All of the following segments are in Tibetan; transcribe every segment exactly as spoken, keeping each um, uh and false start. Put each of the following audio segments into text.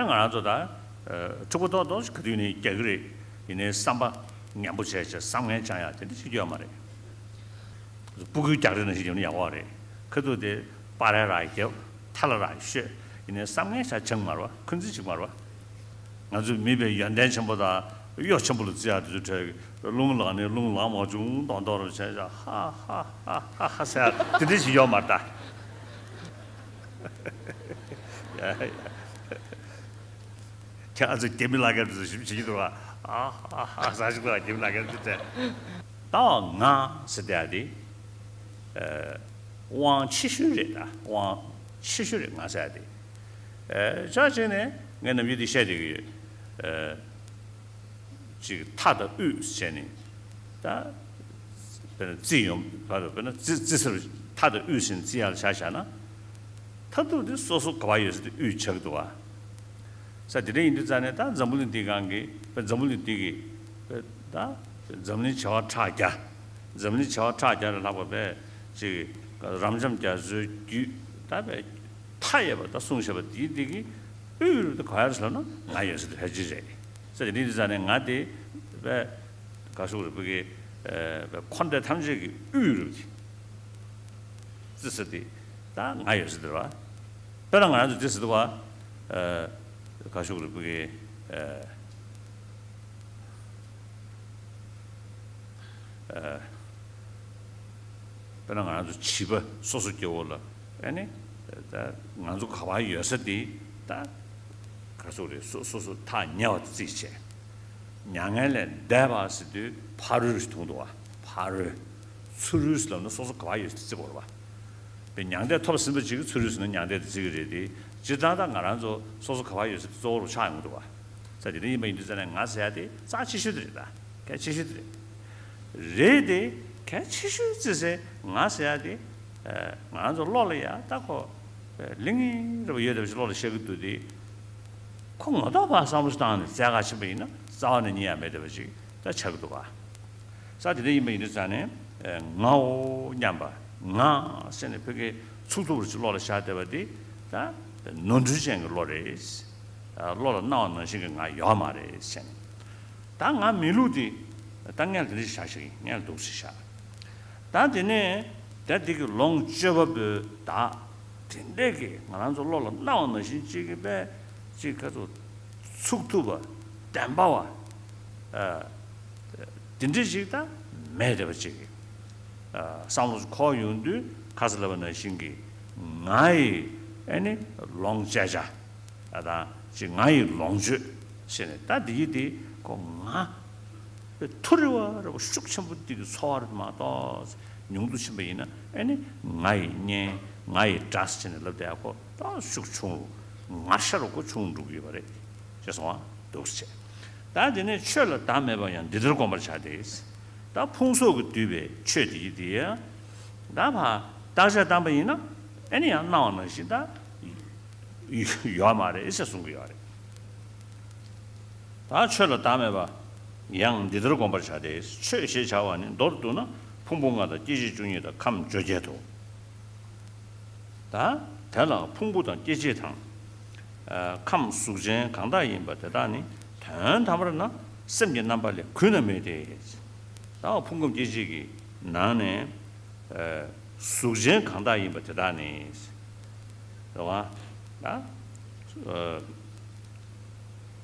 ང་རང་ཚོ་ད་ཕྲུ་གུ་ཏོག་ཏོག་ཞིག་ག་དུས་ནས་རྒྱག་གི་རེད། ཡིན་ནའི་བསམ་པ་ངན་པོ་བྱས་བྱས་བསམ་ངན་བཅང་ཡག་དེ་འདྲ་ཞིག་ཡོད་མ་རེད། སྤུ་གུའི་རྒྱག་རེས་ནང་བཞིན་བྱས་ན་ཡག་པོ་རེད། ཁ་ཐུག་དེ་པར་རེ་རག་རྒྱབ། ཐལ་རག་ཤོད། ཡིན་ནའི་བསམ་ངན་བྱས་བྱང་མ་རེད་པ། འཁོན་འཛིན་བྱེད་མ་རེད་པ། ང་ཚོའི་མི་དཔེ་ཡོན་ཏན་ཆེན་པོ་དང་གཡོ་ཆེན་པོ་ལ་བརྩི་ཡག་དེ་ཚོའི་གྲས་རླུང་ལངས་ནས་རླུང་ལངས་མ་བྱུང་མདོག་མདོག་རུ་བྱས་བྱས་ཧ་ཧ་ཧ་ཧ་ཧ་ཟེར་ཡག་དེ་འདྲ་ཞིག་ཡོད་མ་རེད་ད། ཡ་ཡ། ཁྱེད་ཨ་ཚོ་རྒྱ་མི་ལ་རྒྱ་མི་ཚོ་ཞིབ་བྱེད་ཀྱི་འདུག་ཨ། ཨ་ཨ་ཨ་ཟ་ཞིག་འདུག་ཨ། རྒྱ་མི་ལ་རྒྱ་མི་ཚོ་དེ། ད་ང་ཟེར་དེ་ཨ་དེ། དབང་ཆེ་ཤོས་རེད་ད། དབང་ཆེ་ཤོས་རེད་ང་ཟེར་དེ། ཆ་བཞག་ནས་ངས་ནམ་རྒྱུན་དེ་བཤད་བསྡད་ཀྱི་ཡོད། ཅིག་མཐའ་དང་དབུས་བྱས་ནས་ད། དཔེར་ན་རྩིས་ཡོང་བར་དུ་དཔེར་ན་རྩི་རྩི་སར་མཐའ་དང་དབུས་ཟེར་ནས་རྩི་ཡག་ལ་ཆ་བཞག་ན། མཐའ་ཐུག་དེ་སོ་སོ་ག་པར་ཡོད་ས་དེ་དབུས་ཆགས་འདུག་བ། ས་དེ་འདྲ་ཡིན་དུས་ཙང་ནས་ད་འཛམ་བུ་གླིང་འདི་སྒང་གི་དཔེ་འཛམ་བུ་གླིང་འདི་གི་དཔེ་ད་འཛམ་གླིང་བྱེ་བ་ཕྲག་བརྒྱ། འཛམ་གླིང་བྱེ་བ་ཕྲག་བརྒྱ་ལས་ལྷག་པ་དཔེ་ཅིག་རབ་འབྱམས་རྒྱ་མཚོའི་རྒྱུད་ད་དཔེ་མཐའ་ཡས་པ་ད་གསུངས་བཞག་པ་འདི་འདི་གི་དབུས་རུ་དེ་ག་ཡར་ལབ་ན་ང་ཡོད་ས་དེ་ཕལ་ཆེར་རེད། ས་དེ་འདྲ་ཡིན་དུས་ཙང་ནས་ང་དེ་དཔེ་ག་ཞུ་དགོས་རེད། བོད་ཀྱི་དཔེ་འཁོར་འདས་ཐམས་ཅད་ཀྱི་དབུས་རུ་དེ། རྩི་ས་དེ་ད་ང་ཡོད་ས་དེ་རེད་བ། དཔེར་ན་ང་རང་ཚོ་རྩི་ས་དེ་བ། ག་ཞུ་དགོས་རེད། བོད་ཀྱི་དཔེར་ན་ང་རང་ཚོ་བྱིས་པ་སོ་སོ་སྐྱེ་བོ་ལ་ཨ་ནི་ད་ང་ཚོ་ག་པར་ཡོད་ས་དེ་ད་ག་ཚོད་རེད། སོ་སོ་སོ་ཐག་ཉེ་བ་དེ་རྩིས་བྱས། མྱ་ངན་ལས་འདས་པ་ཟེར་དུས་ཕ་རོལ་ཞིག་མཐོང་འདུག་བ། ཕ་རོལ། ཚུ་རོལ་ཟེར་ལབ་ན་སོ་སོ་ག་པར་ཡོད་ས་རྩི་དགོས་རེད་བ། དཔེ་མྱང་འདས་ཐོབ་ཟིན་པ་ཅིག་གིས་ཚུ་རོལ་ཟེར་ན་མྱང་འདས་དེ་རྩི་གི་རེད་དེ། སྤྱིར་བཏང་ད་ང་རང་ཚོ་སོ་སོ་ག་པར་ཡོད་ས་དེ་གཙོ་བོར་ཆགས་ཡོང་གི་འདུག་བ། ས་དེ་འདྲ་ཡིན་པ་ཡིན་དུས་ཙང་ནས་ང་ཟེར་ཡ་དེ་རྩ་ཆེ་ཤོས་དེ་རེད་ད། གལ་ཆེ་ཤོས་དེ་རེད། རེད་དེ། གལ་ཆེ་ཤོས་རྩི་སའི་ང་ཟེར་ཡ་དེ། ང་རང་ཚོ་བློ་ལ་ཡ་ད་ཁོ་ལིང་ངེ་རེ་བ་ཡོད་བསྡད་པ་ཞིག་བློ་ལ་ཤར་གི་འདུག་དེ། ཁོ་ངོ་ཐོག་ཕར་བསམ་བློ་བཏང་ནས་བཙལ་ག་ཕྱིན་པ་ཡིན་ན་རྩ་བ་ནས་རྙེད་ཡ་མེད་བསྡད་པ་ཅིག་ད་ཆགས་ཀྱི་འདུག་ག། ས་དེ་འདྲ་ཡིན་པ་ཡིན་དུས་ཙང་ནས་ངའོ་སྙམ་པ། ང་ཟེར་ནས་ཕ་གིའི་ཚུགས་ཐུབ་པ་ཅིག་བློ་ལ་ཤར་བསྡད་པ་དེ་ད་ནོར་འཁྲུལ་ཅན་གྱི་བློ་རེད། བློ་ལ་སྣང་བ་ནང་བཞིན་གྱི་ང་ཡོད་མ་རེད་ཟེར་ནས། ད་ང་མི་ལུགས་དེ་ད་སྔོན་ལ་དེ་འདྲ་ཞིག་བཞག་ཞིག་ཡིན། སྔོན་ལ་འདུག་ཞིག་བཞག། ད་དེ་ནས་ད་དེ་གི་ལོངས་སྤྱོད་པ་པོའི་བདག་དེ་འདྲས་ཀྱི་ང་རང་ཚོ་བློ་ལ་སྣང་བ་ནང་བཞིན་གཅིག་གི་དཔེ་གཅིག་ག་ཚོད་ཚུགས་ཐུབ་པ་བདེན་པ་བ། དེ་འདྲས་ཞིག་ད་མེད་བསྡད་པ་ཅིག་གི་བསམ་བློ་འཁོར་ཡོང་དུས་ཁ་ས་ལབ་པ་ནང་བཞིན་གྱི་ང་ཡི་ཨ་ནི་ལོངས་སྤྱད་བྱ། ཨ་དང་ཅིག་ང་ཡི་ལོངས་སྤྱོད་ཟེར་ནས་ད་འདི་ཡི་དེ་ཁོ་ང་དཔེ་མཐོ་རིས་པ་རེད་པ། ཤུགས་ཆེན་པོ་འདི་གི་ཚོར་བ་རེད་མ་གཏོགས་ཉུང་དུ་ཕྱིན་པ་ཡིན་ན་ཨ་ནི་ང་ཡི་གཉེན་ང་ཡི་དགྲ་ཟེར་ནས་ལབ་བསྡད་ཡ་ཁོ་ད་ཤུགས་ཆུང་རུ་ང་ཤ་རུ་ཁོ་ཆུང་འགྲོ་གི་ཡོད་པ་རེད་ཅེས་སོང་བ་འདུག་ཟེར། ད་དེ་ནས་ཆོས་ལ་བདག་མེད་པ་ཡང་འདི་ལྟར་བསྒོམ་པར་བྱ་སྟེ། ད་ཕུང་སོགས་ཀྱིས་བསྡུས་པའི་ཆོས་འདི་ཡི་དེ་ཡང་ད་ཕར་བརྟག་དཔྱད་བཏང་པ་ཡིན་ན་ཨ་ནི་ཡང་སྣང་བ་ནང་བཞིན་ད། ཡོད་མ་རེད་ཟེར་གསུང་གི་ཡོད་རེད། ད་ཆོས་ལ་བདག་མེད་པ་ཡང་འདི་ལྟར་བསྒོམ་པར་བྱ་སྟེ། ཆོས་ཞེས་བྱ་བ་ནི་མདོར་བསྡུ་ན་ཕུང་པོ་ལྔ་དང་སྐྱེ་མཆེད་བཅུ་གཉིས་དང་ཁམས་བཅོ་བརྒྱད་དོ། ད་དེ་ལ་ཕུང་པོ་དང་སྐྱེ་མཆེད་དང་། ཁམས་གཟུགས་ཅན་གང་དག་ཡིན་པ་དེ་དག་ནི་དོན་དམ་པར་ན་སེམས་ཀྱི་རྣམ་པ་ལས་གུད་ན་མེད་དེ། ད་ཕུང་ཁམས་སྐྱེ་མཆེད་ཀྱི་ནང་ནས། གཟུགས་ཅན་གང་དག་ཡིན་པ་དེ་དག་ནི། རེད་བ། ན།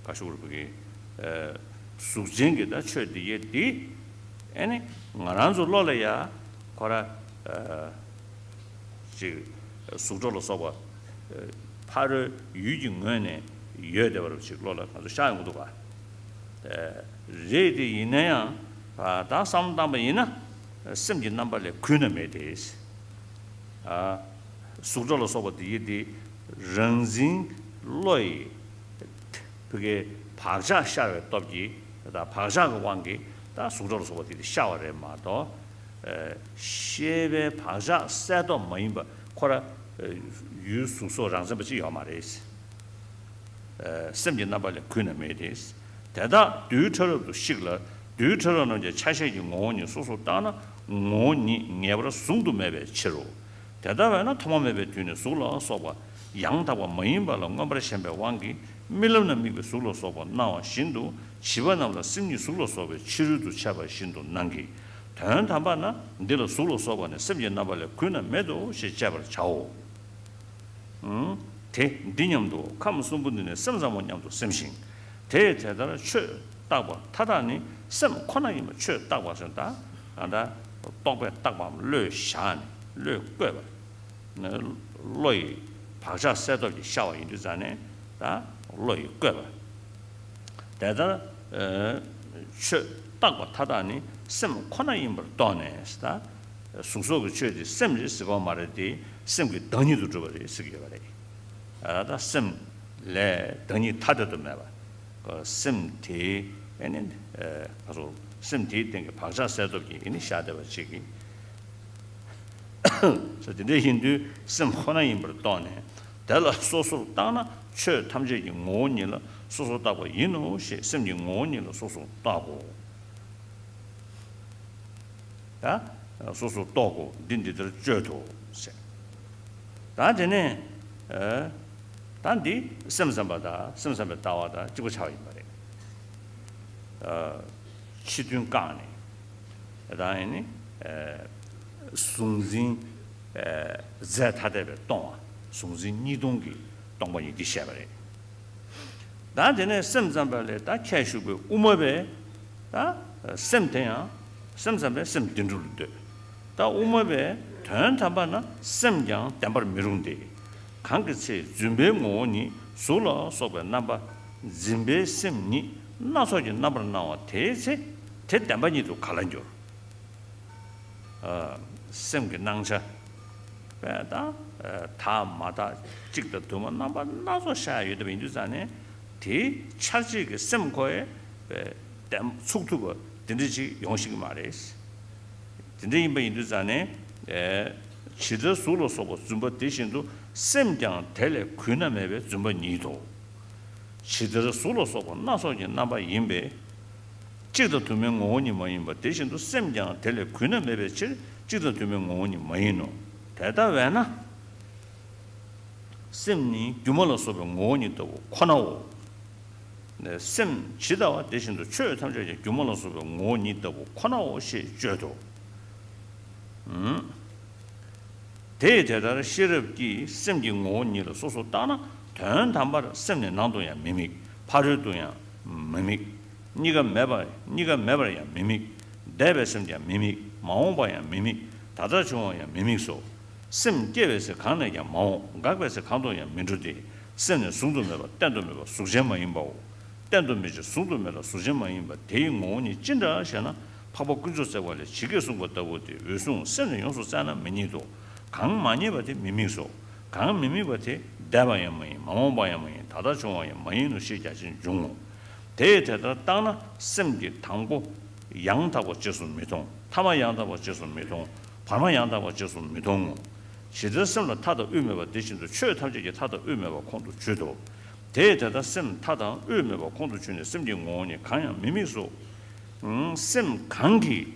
ག་ཞུ་དགོས་རེད་བོད་ཀྱི། གཟུགས་ཅན་གྱི་ད་ཆོས་འདི་ཡེ་འདི། ཨེ་ནི་ང་རང་ཚོ་བློ་ལ་ཡ། ཁོ་ར། ཅིག་གཟུགས་སྒྲ་ལ་སོགས་པ། ཕ་རོལ་ཡུལ་གྱི་ངོས་ནས་ཡོད་བསྡད་པ་རུ་ཅིག་བློ་ལ་ང་ཚོ་ཤར་ཡོང་གི་འདུག་ག། རེད་དེ་ཡིན་ན་ཡང་། ད་བསམ་བློ་བཏང་པ་ཡིན་ན། སེམས་ཀྱི་རྣམ་པ་ལས་གུད་ན་མེད་དེ། གཟུགས་སྒྲ་ལ་སོགས་པ་དེ་ཡི་དེ་རང་འཛིན་བློ་ཡི་བུ་གའི་བག་ཆགས་ཤར་བའི་སྟོབས་ཀྱིས་ད་བག་ཆགས་ཀྱི་དབང་གིས་ད་གཟུགས་སྒྲ་ལ་སོགས་པ་དེ་དེ་ཤར་བ་རེད་མ་གཏོགས། ཤེས་པའི་བག་ཆགས་གསལ་སྟོབས་མ་ཡིན་པ་ཁོ་ར་ཡུལ་གཟུགས་སོགས་རང་མཚན་པ་ཅིག་ཡོད་མ་རེད། སེམས་ཀྱི་རྣམ་པ་ལས་གུད་ན་མེད་དེ། དེ་དག་རྡུལ་ཕྲ་རབ་ཏུ་བཤིག་ལ་རྡུལ་ཕྲ་རབ་རྣམས་ཀྱི་ཆ་ཤས་ཀྱི་ངོ་བོ་ཉིད་སོ་སོར་བརྟགས་ན་ངོ་བོ་ཉིད་ངེས་པར་གཟུང་དུ་མེད་པའི་ཕྱིར་རོ། དེ་ལྟ་བས་ན་ཐོག་མ་མེད་པའི་དུས་ནས་གཟུགས་ལ་སོགས་པ་ཡང་དག་པ་མ་ཡིན་པ་ལ་མངོན་པར་ཞེན་པའི་དབང་གིས་ རྨི་ལམ་ན་དམིགས་པའི་གཟུགས་ལ་སོགས་པ་སྣང་བ་བཞིན་དུ། བྱིས་པ་རྣམས་ལ་སེམས་ཉིད་གཟུགས་ལ་སོགས་པའི་ཕྱི་རོལ་དུ་འཆད་པ་བཞིན་དུ་སྣང་གི། དོན་དམ་པར་ན་འདི་ལ་གཟུགས་ལ་སོགས་པ་ནི་སེམས་ཀྱི་རྣམ་པ་ལས་གུད་ན་མེད་དོ་ཞེས་དཔྱད་པར་བྱའོ། ཨང་། དེ་འདི་སྙམ་དུ་ཁམས་གསུམ་པོ་འདི་ནི་སེམས་ཙམ་མོ་སྙམ་དུ་སེམས་ཤིང་། དེས་དེ་ལྟར་ཆོས་བརྟགས་པ་མཐའ་དག་ནི་སེམས་ཁོ་ན་ཡིན་པ་ཆོས་བརྟགས་པ་ཟེར་ད། ཨ་ད་རྟོག་པས་བརྟགས་པའམ་བློས་བཞག་ནས་བློས་བཀོད་པ། བློ་ཡི་བག་ཆགས་གསལ་སྟོབས་ཀྱིས་ཤར་བ་ཡིན་དུས་ཙང་ནས་ད་བློ་ཡིས་བཀོད་པ། དེ་ལྟར་ཨ་ཆོས་བརྟགས་པ་མཐའ་དག་ནི་སེམས་ཁོ་ན་ཡིན་པར་རྟོགས་ནས་ད། གཟུགས་སོགས་ཀྱི་ཆོས་དེ་སེམས་རེད་ཟེར་བ་མ་རེད་དེ། སེམས་ཀྱི་བདག་ཉིད་དུ་གྲུབ་པ་རེད་ཟེར་གྱི་ཡོད་པ་རེད། ཨ་ད་སེམས་ལས་བདག་ཉིད་ཐ་དད་དུ་མེད་པ། སེམས་དེའི་ཨེ་ནི་ཨ་ང་ཚོ་སེམས་དེའི་སྟེང་གི་བག་ཆགས་གསལ་སྟོབས་ཀྱིས་ཨེ་ནི་ཤར་བསྡད་པ་ཅིག་གིས། ས་དེ་འདྲ་ཡིན་དུས་སེམས་ཁོ་ན་ཡིན་པར་རྟོགས་ནས། དེ་ལ་སོ་སོར་བརྟགས་ན་ཆོས་ཐམས་ཅད་ཀྱི་ངོ་བོ་ཉིད་ལ་སོ་སོར་བརྟགས་པ་ཡིན་ནོ་ཞེས་སེམས་ཀྱི་ངོ་བོ་ཉིད་ལ་སོ་སོར་བརྟག་གོ། ད་སོ་སོར་རྟོག་གོ། འདི་འདི་ལྟར་དཔྱོད་དོ་ཟེར། ད་དེ་ནས་ཨ་ད་འདི་སེམས་ཙམ་པ་དང་སེམས་ཙམ་པའི་ལྟ་བ་དང་གཅིག་པ་ཆགས་ཡིན་པ་རེད། ཨ་ཕྱི་དོན་བཀག་ནས། ད་ཡིན་ནི་ཨ་གཟུང་འཛིན་ཨ་རྫས་ཐ་དད་པས་སྟོང་བ། གཟུང་འཛིན་གཉིས་སྟོང་གིས་སྟོང་པ་ཉིད་འདི་བཤད་པ་རེད། ད་དེ་ནས་སེམས་ཙམ་པ་ལས་ད་ཁྱད་ཞུགས་པའི་དབུ་མ་པས་ད་སེམས་དེ་ཡང་སེམས་ཙམ་པས་སེམས་བདེན་གྲུབ་ལ་འདོད། ད་དབུ་མ་པས་དོན་དམ་པ་ན་སེམས་ཀྱང་བདེན་པར་མི་རུང་སྟེ། གང་གི་ཚེ་རྫུན་པའི་ངོ་བོ་ཉིད་གཟུགས་ལ་སོགས་པའི་རྣམ་པ་འཛིན་པའི་སེམས་ཉིད་སྣ་ཚོགས་ཀྱི་རྣམ་པར་སྣང་བ་དེའི་ཚེ་དེ་བདེན་པ་ཉིད་དུ་ག་ལ་འགྱུར། སེམས་ཀྱི་སྣང་ཆ་པས་ད་དག་མ་དག་གཅིག་དང་དུ་མ་རྣམ་པ་སྣ་ཚོགས་ཤར་ཡོད་པ་ཡིན་དུས་ཙང་ནས་དེའི་འཆར་བྱེད་ཀྱི་སེམས་ཁོ་ཡི་བདེན་ཚུགས་ཐུབ་པ་དེ་འདྲ་ཅིག་ཡོང་ཤེས་ཀྱི་མ་རེད། དེ་འདྲ་ཡིན་པ་ཡིན་དུས་ཙང་ནས་ཇི་ལྟར་གཟུགས་ལ་སོགས་པ་རྫུན་པ་དེ་བཞིན་དུ་སེམས་ཀྱང་དེ་ལས་གུད་ན་མེད་པའི་རྫུན་པ་ཉིད་དོ། ཇི་ལྟར་གཟུགས་ལ་སོགས་པ་སྣ་ཚོགས་ཀྱི་རྣམ་པ་ཡིན་པས། གཅིག་དང་དུ་མའི་ངོ་བོ་ཉིད་མ་ཡིན་པ་དེ་བཞིན་དུ་སེམས་ཀྱང་དེ་ལས་གུད་ན་མེད་པའི་ཕྱིར་གཅིག་དང་དུ་མའི་ངོ་བོ་ཉིད་མ་ཡིན་ནོ། དེ་ལྟ་བས་ན། སེམས་ནི་སྒྱུ་མ་ལ་སོགས་པའི་ངོ་བོ་ཉིད་ལྟ་བུ་ཁོ་ནའོ། སེམས་ཇི་ལྟ་བ་དེ་བཞིན་དུ་ཆོས་ཐམས་ཅད་ཀྱང་སྒྱུ་མ་ལ་སོགས་པའི་ངོ་བོ་ཉིད་ལྟ་བུ་ཁོ་ནའོ་ཞེས་བརྗོད་དོ། དེས་དེ་ལྟར་ཤེས་རབ་ཀྱིས་སེམས་ཀྱི་ངོ་བོ་ཉིད་ལ་སོ་སོར་བརྟགས་ན་དོན་དམ་པར་སེམས་ནི་ནང་དུ་ཡང་མི་དམིགས། ཕ་རོལ་ཏུ་ཡང་མི་དམིགས། གཉིས་ཀ་མེད་པར་གཉིས་ཀ་མེད་པར་ཡང་མི་དམིགས། འདས་པའི་སེམས་ཀྱང་མི་དམིགས། མ་འོངས་པ་ཡང་མི་དམིགས། ད་ལྟར་བྱུང་བ་ཡང་མི་དམིགས་སོ། སེམས་སྐྱེ་བའི་ཚེ་གང་ནས་ཀྱང་མ་འོངས། འགག་པའི་ཚེ་གང་དུ་ཡང་མི་འགྲོ་སྟེ། སེམས་ནི་གཟུང་དུ་མེད་པ་བརྟན་དུ་མེད་པ་གཟུགས་ཅན་མ་ཡིན་པའོ། བརྟན་དུ་མི་འཆའ་གཟུང་དུ་མེད་ལ་གཟུགས་ཅན་མ་ཡིན་པ་དེའི་ངོ་བོ་ཉིད་ཅི་འདྲ་ཞེ་ན། འཕགས་པ་དཀོན་མཆོག་སྩལ་བ་ལས་ཇི་སྐད་གསུངས་པ་ལྟ་བུ་སྟེ། འོད་སྲུང་། སེམས་ནི་ཡོངས་སུ་བཙལ་ན་མི་རྙེད་དོ། གང་མ་རྙེད་པ་དེ་མི་དམིགས་སོ། གང་མི་དམིགས་པ་དེ་འདས་པ་ཡང་མ་ཡིན། མ་འོངས་པ་ཡང་མ་ཡིན། ད་ལྟར་བྱུང་བ་ཡང་མ་ཡིན་ནོ་ཞེས་རྒྱ་ཆེན་འབྱུང་ངོ་། དེས་དེ་ལྟར་བརྟགས་ན་སེམས་ཀྱི་དང་པོ་ཡང་དག་པར་རྗེས་སུ་མི་མཐོང་། ཐ་མ་ཡང་དག་པར་རྗེས་སུ་མི་མཐོང་། བར་མ་ཡང་དག་པར་རྗེས་སུ་མི་མཐོང་ངོ་། ཇི་ལྟར་སེམས་ལ་མཐའ་དང་དབུས་མེད་པ་དེ་བཞིན་དུ་ཆོས་ཐམས་ཅད་ཀྱི་མཐའ་དང་དབུས་མེད་པ་ཁོང་དུ་ཆུད་དོ། དེས་དེ་ལྟར་སེམས་མཐའ་དང་དབུས་མེད་པ་ཁོང་དུ་ཆུད་ནས་སེམས་ཀྱི་ངོ་བོ་ཉིད་གང་ཡང་མི་དམིགས་སོ། སེམས་གང་གིས་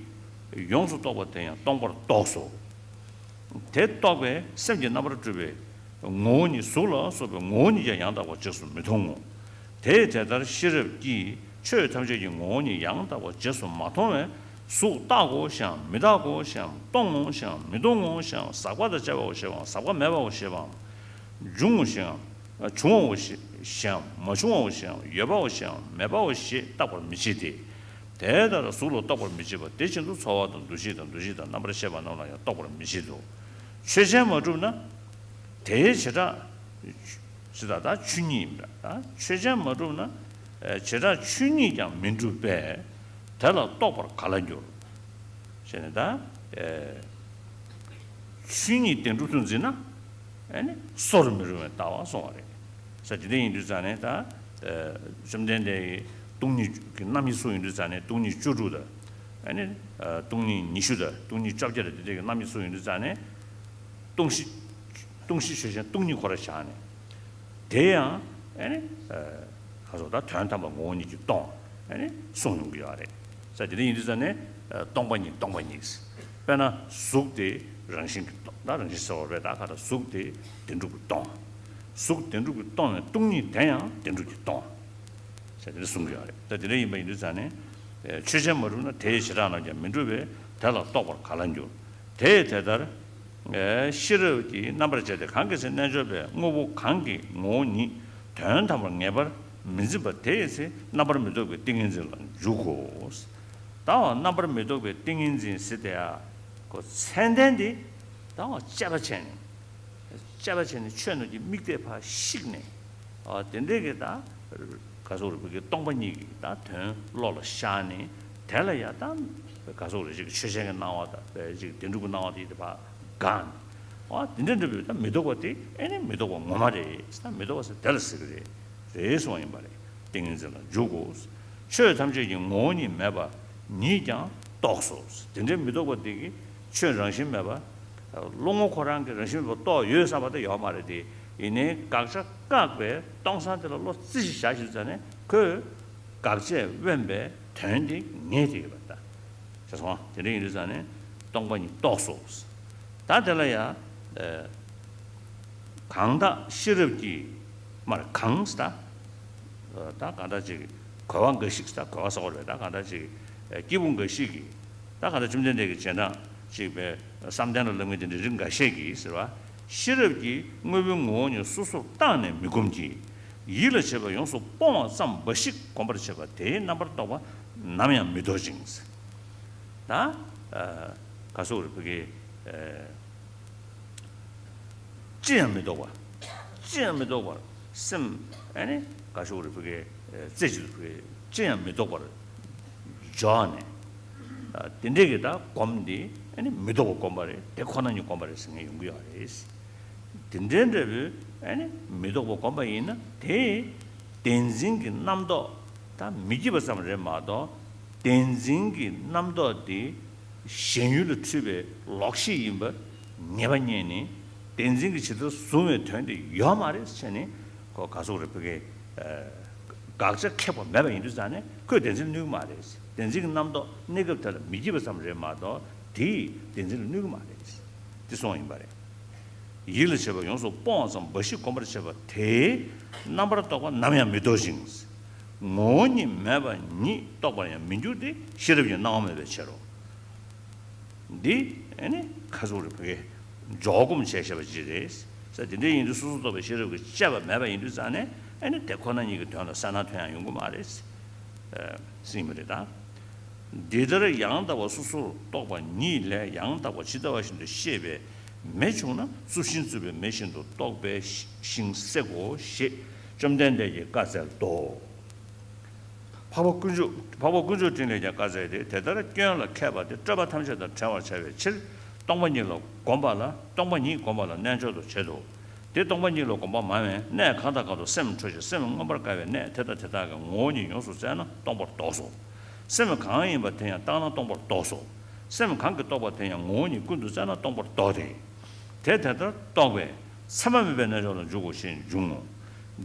ཡོངས་སུ་རྟོག་པ་དེ་ཡང་སྟོང་པར་རྟོགས་སོ། དེ་རྟོགས་པས་སེམས་ཀྱི་རྣམ་པར་གྲུབ་པའི་ངོ་བོ་ཉིད་གཟུགས་ལ་སོགས་པའི་ངོ་བོ་ཉིད་ཀྱང་ཡང་དག་པར་རྗེས་སུ་མི་མཐོང་ངོ་། དེས་དེ་ལྟར་ཤེས་རབ་ཀྱིས་ཆོས་ཐམས་ཅད་ཀྱི་ངོ་བོ་ཉིད་ཡང་དག་པར་རྗེས་སུ་མ་མཐོང་བས་གཟུགས་རྟག་གོ་ཞེའམ་མི་རྟག་གོ་ཞེའམ་སྟོང་ངོ་ཞེའམ་མི་སྟོང་ངོ་ཞེའམ་ཟག་པ་དང་བཅས་པའོ་ཞེའམ་ཟག་པ་མེད་པའོ་ཞེའམ། འབྱུང་ངོ་ཞེའམ། བྱུང་བའོ་ཞེ་ཞེའམ་མ་བྱུང་བའོ་ཞེའམ་ཡོད་པའོ་ཞེའམ་མེད་པའོ་ཞེས་བརྟག་པར་མི་བྱེད་དེ། དེ་ལྟར་གཟུགས་ལ་རྟོག་པར་མི་བྱེད་པ་དེ་བཞིན་དུ་ཚོར་བ་དང་འདུ་ཤེས་དང་འདུ་བྱེད་དང་རྣམ་པར་ཤེས་པ་རྣམས་ལ་ཡང་རྟོག་པར་མི་བྱེད་དོ། ཆོས་ཅན་མ་གྲུབ་ན། དེའི་བྱེ་བྲག་ཇི་ལྟར་ད་ཆོས་ཉིད་ཡིན་པ་ད་ཆོས་ཅན་མ་གྲུབ་ན། བྱེ་བྲག་ཆོས་ཉིད་ཀྱང་མི་འགྲུབ་པས། དེ་ལ་རྟོག་པར་ག་ལ་འགྱུར། ཞེས་ནས་ད། ཆོས་ཉིད་བདེན་གྲུབ་ཏུ་འཛིན་ན། ཨ་ནི་གསོ་རུ་མི་རུང་བའི་ལྟ་བ་སོང་བ་རེད། ས་དེ་འདྲ་ཡིན་དུས་ཙང་ནས་ད། བཅོམ་ལྡན་འདས་ཀྱི་སྟོང་ཉིད་ཀྱི་རྣམ་དབྱེ་སོགས་ཡིན་དུས་ཙང་ནས་སྟོང་ཉིད་བཅུ་དྲུག་དང་། ཨ་ནི། སྟོང་ཉིད་ཉི་ཤུ་དང་སྟོང་ཉིད་བཅོ་བརྒྱད་དང་དེ་འདྲ་གི་རྣམ་དབྱེ་སོགས་ཡིན་དུས་ཙང་ནས། སྟོང་གཞི། སྟོང་གཞི་ཆོས་ཅན་སྟོང་ཉིད་ཁོ་ར་བཞག་ནས། དེ་ཡང་ཨ་ནི། ཁ་སོགས་ད་དོན་དམ་པ་ངོ་བོ་ཉིད་ཀྱིས་སྟོང་། ཨ་ནི་གསུངས་ཡོང་གི་ཡོད་རེད། ས་དེ་འདྲ་ཡིན་དུས་ཙང་ནས་སྟོང་པ་ཉིད་སྟོང་པ་ཉིད། དཔེར་ན་གཟུགས་དེ་རང་བཞིན་གྱིས་སྟོང་ད་རང་བཞིན་གསལ་བ་རེད་ད་ཁ་ད་གཟུགས་དེ་བདེན་གྲུབ་ཀྱིས་སྟོང་། གཟུགས་བདེན་གྲུབ་ཀྱིས་སྟོང་བའི་སྟོང་ཉིད་དེ་ཡང་བདེན་གྲུབ་ཀྱིས་སྟོང་། ཟེར་དེ་འདྲ་གསུང་གི་ཡོད་རེད། ད་དེ་འདྲ་ཡིན་པ་ཡིན་དུས་ཙང་ནས། ཆོས་ཅན་མ་གྲུབ་ན་དེ་ཡི་བྱེ་བྲག་རྣམས་ཀྱང་མི་འགྲུབ་པས། དེ་ལ་རྟོགས་པར་ག་ལ་འགྱུར། དེ་ཡི་དེ་ལྟར། ཤེས་རབ་ཀྱིས་རྣམ་པར་དཔྱད་དེ། གང་གི་ཚེ་རྣལ་འབྱོར་པས་དངོས་པོ་གང་གི་ངོ་བོ་ཉིད་དོན་དམ་པར་ངེས་པར་མི་འཛིན་པ་དེ་ཡི་ཚེ་རྣམ་པར་མི་རྟོག་པའི་ཏིང་ངེ་འཛིན་ལ་འཇུག་གོ། ད་རྣམ་པར་མི་རྟོག་པའི་ཏིང་ངེ་འཛིན་ཟེར་དེ་ཡ། ཁོ་མཚན་ལྡན་དེ། ད་དཔྱད་པ་བྱས་ནས། དཔྱད་པ་བྱས་ནས་ཆོས་རྣམས་ཀྱི་དམིགས་གཏད་ཕར་བཤིག་ནས། ཨ་དེ་འདྲའི་གི་ད་ག་ཟེར་དགོས་རེད། བོད་ཀྱི་སྟོང་པ་ཉིད་ཀྱི་ད་དོན་བློ་ལ་ཤར་ནས། དེ་ལ་ཡ་ད་ག་ཟེར་དགོས་རེད། ཅིག་ཆོས་ཅན་གྱི་སྣང་བ་དང་། ཅིག་བདེན་གྲུབ་ཀྱི་སྣང་བ་དེ་དེ་ཕར་འགག་ནས། ཨ་དེ་འདྲ་འདྲ་བོའི་ད་མི་རྟོག་པ་དེ་ཨེ་ནི་མི་རྟོག་པ་ངོ་མ་རེད། ད་མི་རྟོག་པ་ཟེར་དེ་ལ་ཟེར་གི་རེད། རེད་གསུངས་པ་ཡིན་པ་རེད། ཏིང་ངེ་འཛིན་ལ་འཇུག་གོ། ཆོས་ཐམས་ཅད་ཀྱི་ངོ་བོ་ཉིད་མེད་པ་ཉིད་ཀྱང་རྟོགས་སོ། དེ་འདྲའི་མི་རྟོག་པ་དེ་གིས་ཆོས་རང་བཞིན་མེད་པ། བློ་ངོ་ཁོ་རང་གི་རང་བཞིན་མེད་པ་རྟོགས་ཡོད་བསམ་པ་དེ་ཡོད་མ་རེད་དེ། ཡིན་ནའི་དགག་བྱ་བཀག་པའི་སྟོང་སང་དེ་ལ་བློ་རྩིས་ཤིག་བཞག་ཞིག་ཙང་ནས་ཁོས་དགག་བྱས་དབེན་པའི་དོན་དེ་ངེས་དེ་ཡོད་པ་ད། ཤེས་སོང་། དེ་འདྲ་ཡིན་དུས་ཙང་ནས་སྟོང་པ་ཉིད་རྟོགས་སོ། ད་དེ་ལ་ཡ། གང་དག་ཤེས་རབ་ཀྱིས། མར་གང་ཟེར་ད། ད་གང་དག་ཅིག་གོ་བ་འགའ་ཞིག་ཟེར་ད། གོ་བ་ཟེར་བ་རེད། ད་གང་དག་ཅིག་སྐྱེས་བུ་འགའ་ཞིག་གིས། ད་གང་དག་བཅོམ་ལྡན་འདས་ཀྱི་རྗེས་འབྲང་ཅིག་པའི་བསམ་གཏན་ལ་སླེབས་མཁན་དེ་འདྲ་རིགས་འགའ་ཤས་ཀྱིས་ཟེར་བ། ཤེས་རབ་ཀྱིས་དངོས་པོའི་ངོ་བོ་ཉིད་སོ་སོར་བརྟགས་ནས་མི་སྒོམ་གྱི། ཡིད་ལ་བྱེད་པ་ཡོངས་སུ་སྤོང་བ་ཙམ་འབའ་ཞིག་གོམས་པར་བྱེད་པ་དེའི་རྣམ་པར་རྟོག་པ་ནམ་ཡང་མི་ལྡོག་ཅིང་། ད། ག་ཟེར་དགོས་རེད། བོད་སྐད། ཅི་ཡང་མི་རྟོག་པ། ཅི་ཡང་མི་རྟོག་པར་སེམས་ཨ་ནི་ག་ཟེར་དགོས་རེད། བོད་སྐད་རྩེ་གཅིག་ཏུ་བོད་སྐད་ཅི་ཡང་མི་རྟོག་པར་འཇོག་ནས། དེ་འདྲའི་གི་ད་སྒོམ་འདི་ཨ་ནི་མི་རྟོག་པ་སྒོམ་པ་རེད། དེ་ཁོ་ན་ཉིད་སྒོམ་པ་རེད་ཟེར་མཁན་ཡོང་གི་ཡོད་རེད། དེ་འདྲའི་འདྲ་བོའི་ཨ་ནི་མི་རྟོག་པ་སྒོམ་པ་ཡིན་ན་དེ། བདེན་འཛིན་གྱི་རྣམ་རྟོག་ད་མི་སྐྱིད་པ་ཙམ་རེད་མ་གཏོགས། བདེན་འཛིན་གྱི་རྣམ་རྟོག་དེ་ཞེན་ཡུལ་ལ་འཁྲུལ་པའི་ལོག་ཤེས་ཡིན་པ་ངེས་པ་རྙེད་ནས། བདེན་འཛིན་གྱི་ཇི་ལྟར་གཟུང་བའི་དོན་དེ་ཡོད་མ་རེད་ཟེར་ནས། ཁོ་ག་ཟེར་དགོས་རེད། བོད་སྐད། དགག་བྱ་ཁེགས་པ་མེད་པ་ཡིན་དུས་ཙང་ནས་ཁོས་བདེན་འཛིན་གནོད་ཀྱི་མ་རེད། བདེན་འཛིན་གྱི་རྣམ་རྟོག་གནས་སྐབས་དེ་ལ་མི་སྐྱིད་པ་ཙམ་རེད་མ་གཏོགས་དེས་བདེན་འཛིན་ལ་གནོད་ཀྱི་མ་རེད། དེ་གསུངས་ཡིན་པ་རེད། ཡིད་ལ་བྱེད་པ་ཡོངས་སུ་སྤོང་བ་ཙམ་འབའ་ཞིག་གོམས་པར་བྱེད་པ་དེའི་རྣམ་པར་རྟོག་པ་ནམ་ཡང་མི་ལྡོག་ཅིང་། ངོ་བོ་ཉིད་མེད་པ་ཉིད་རྟོགས་པར་ཡང་མི་འགྱུར་ཏེ་ཤེས་རབ་ཀྱི་སྣང་བ་མེད་པའི་ཕྱིར་རོ། འདི་ཨ་ནི་ག་ཟེར་དགོས་རེད། བོད་སྐད་འཇོག་སྒོམ་བྱས་བཤད་པ་ཅིག་རེད། ས་དེ་འདྲ་ཡིན་དུས་སོ་སོར་རྟོག་པའི་ཤེས་རབ་ཀྱིས་དཔྱད་པ་མེད་པ་ཡིན་དུས་ཙང་ནས་ཨ་ནི་དེ་ཁོ་ན་ཉིད་ཀྱི་དོན་ལ་གསལ་སྣང་ཐོན་ཡང་ཡོང་གི་མ་རེད། ཟེར་གྱི་མ་རེད་ད། འདི་ལྟར་ཡང་དག་པར་སོ་སོར་རྟོག་པ་ཉིད་ལས་ཡང་དག་པར་ཇི་ལྟ་བ་བཞིན་དུ་ཤེས་པའི་མེ་བྱུང་ན། རྩུབ་ཤིང་རྩུབ་པའི་མེ་བཞིན་དུ་རྟོགས་པའི་ཤིང་བསྲེག་གོ་ཞེས་བཅོམ་ལྡན་འདས་ཀྱིས་བཀའ་སྩལ་ཏོ། འཕགས་པ་དཀོན་མཆོག་འཕགས་པ་དཀོན་མཆོག་སྤྲིན་ལས་ཀྱང་བཀའ་སྩལ་ཏེ། དེ་ལྟར་སྐྱོན་ལ་མཁས་པ་དེ་སྤྲོས་པ་ཐམས་ཅད་དང་བྲལ་བར་བྱ་བའི་ཕྱིར། སྟོང་པ་ཉིད་ལ་གོམས་པ་ལ། སྟོང་པ་ཉིད་གོམས་པ་ལ་རྣལ་འབྱོར་དུ་བྱེད་དོ། དེ་སྟོང་པ་ཉིད་ལ་གོམས་པ་མང་བས་གནས་གང་དང་གང་དུ་སེམས་འཕྲོ་ཞིང་སེམས་མངོན་པར་དགའ་བའི་གནས་དེ་དང་དེ་དག་གི་ངོ་བོ་ཉིད་ཡོངས་སུ་བཙལ་ན་སྟོང་པར་རྟོགས་སོ། སེམས་གང་ཡིན་པ་དེ་ཡང་བརྟགས་ན་སྟོང་པར་རྟོགས་སོ། སེམས་གང་གིས་རྟོགས་པ་དེ་ཡང་ངོ་བོ་ཉིད་ཀུན་ཏུ་བཙལ་ན་སྟོང་པར་རྟོགས་ཏེ། དེ་དེ་ལྟར་རྟོགས་པས་མཚན་མ་མེད་པའི་རྣལ་འབྱོར་ལ་འཇུག་གོ་ཞེས་འབྱུང་ངོ་།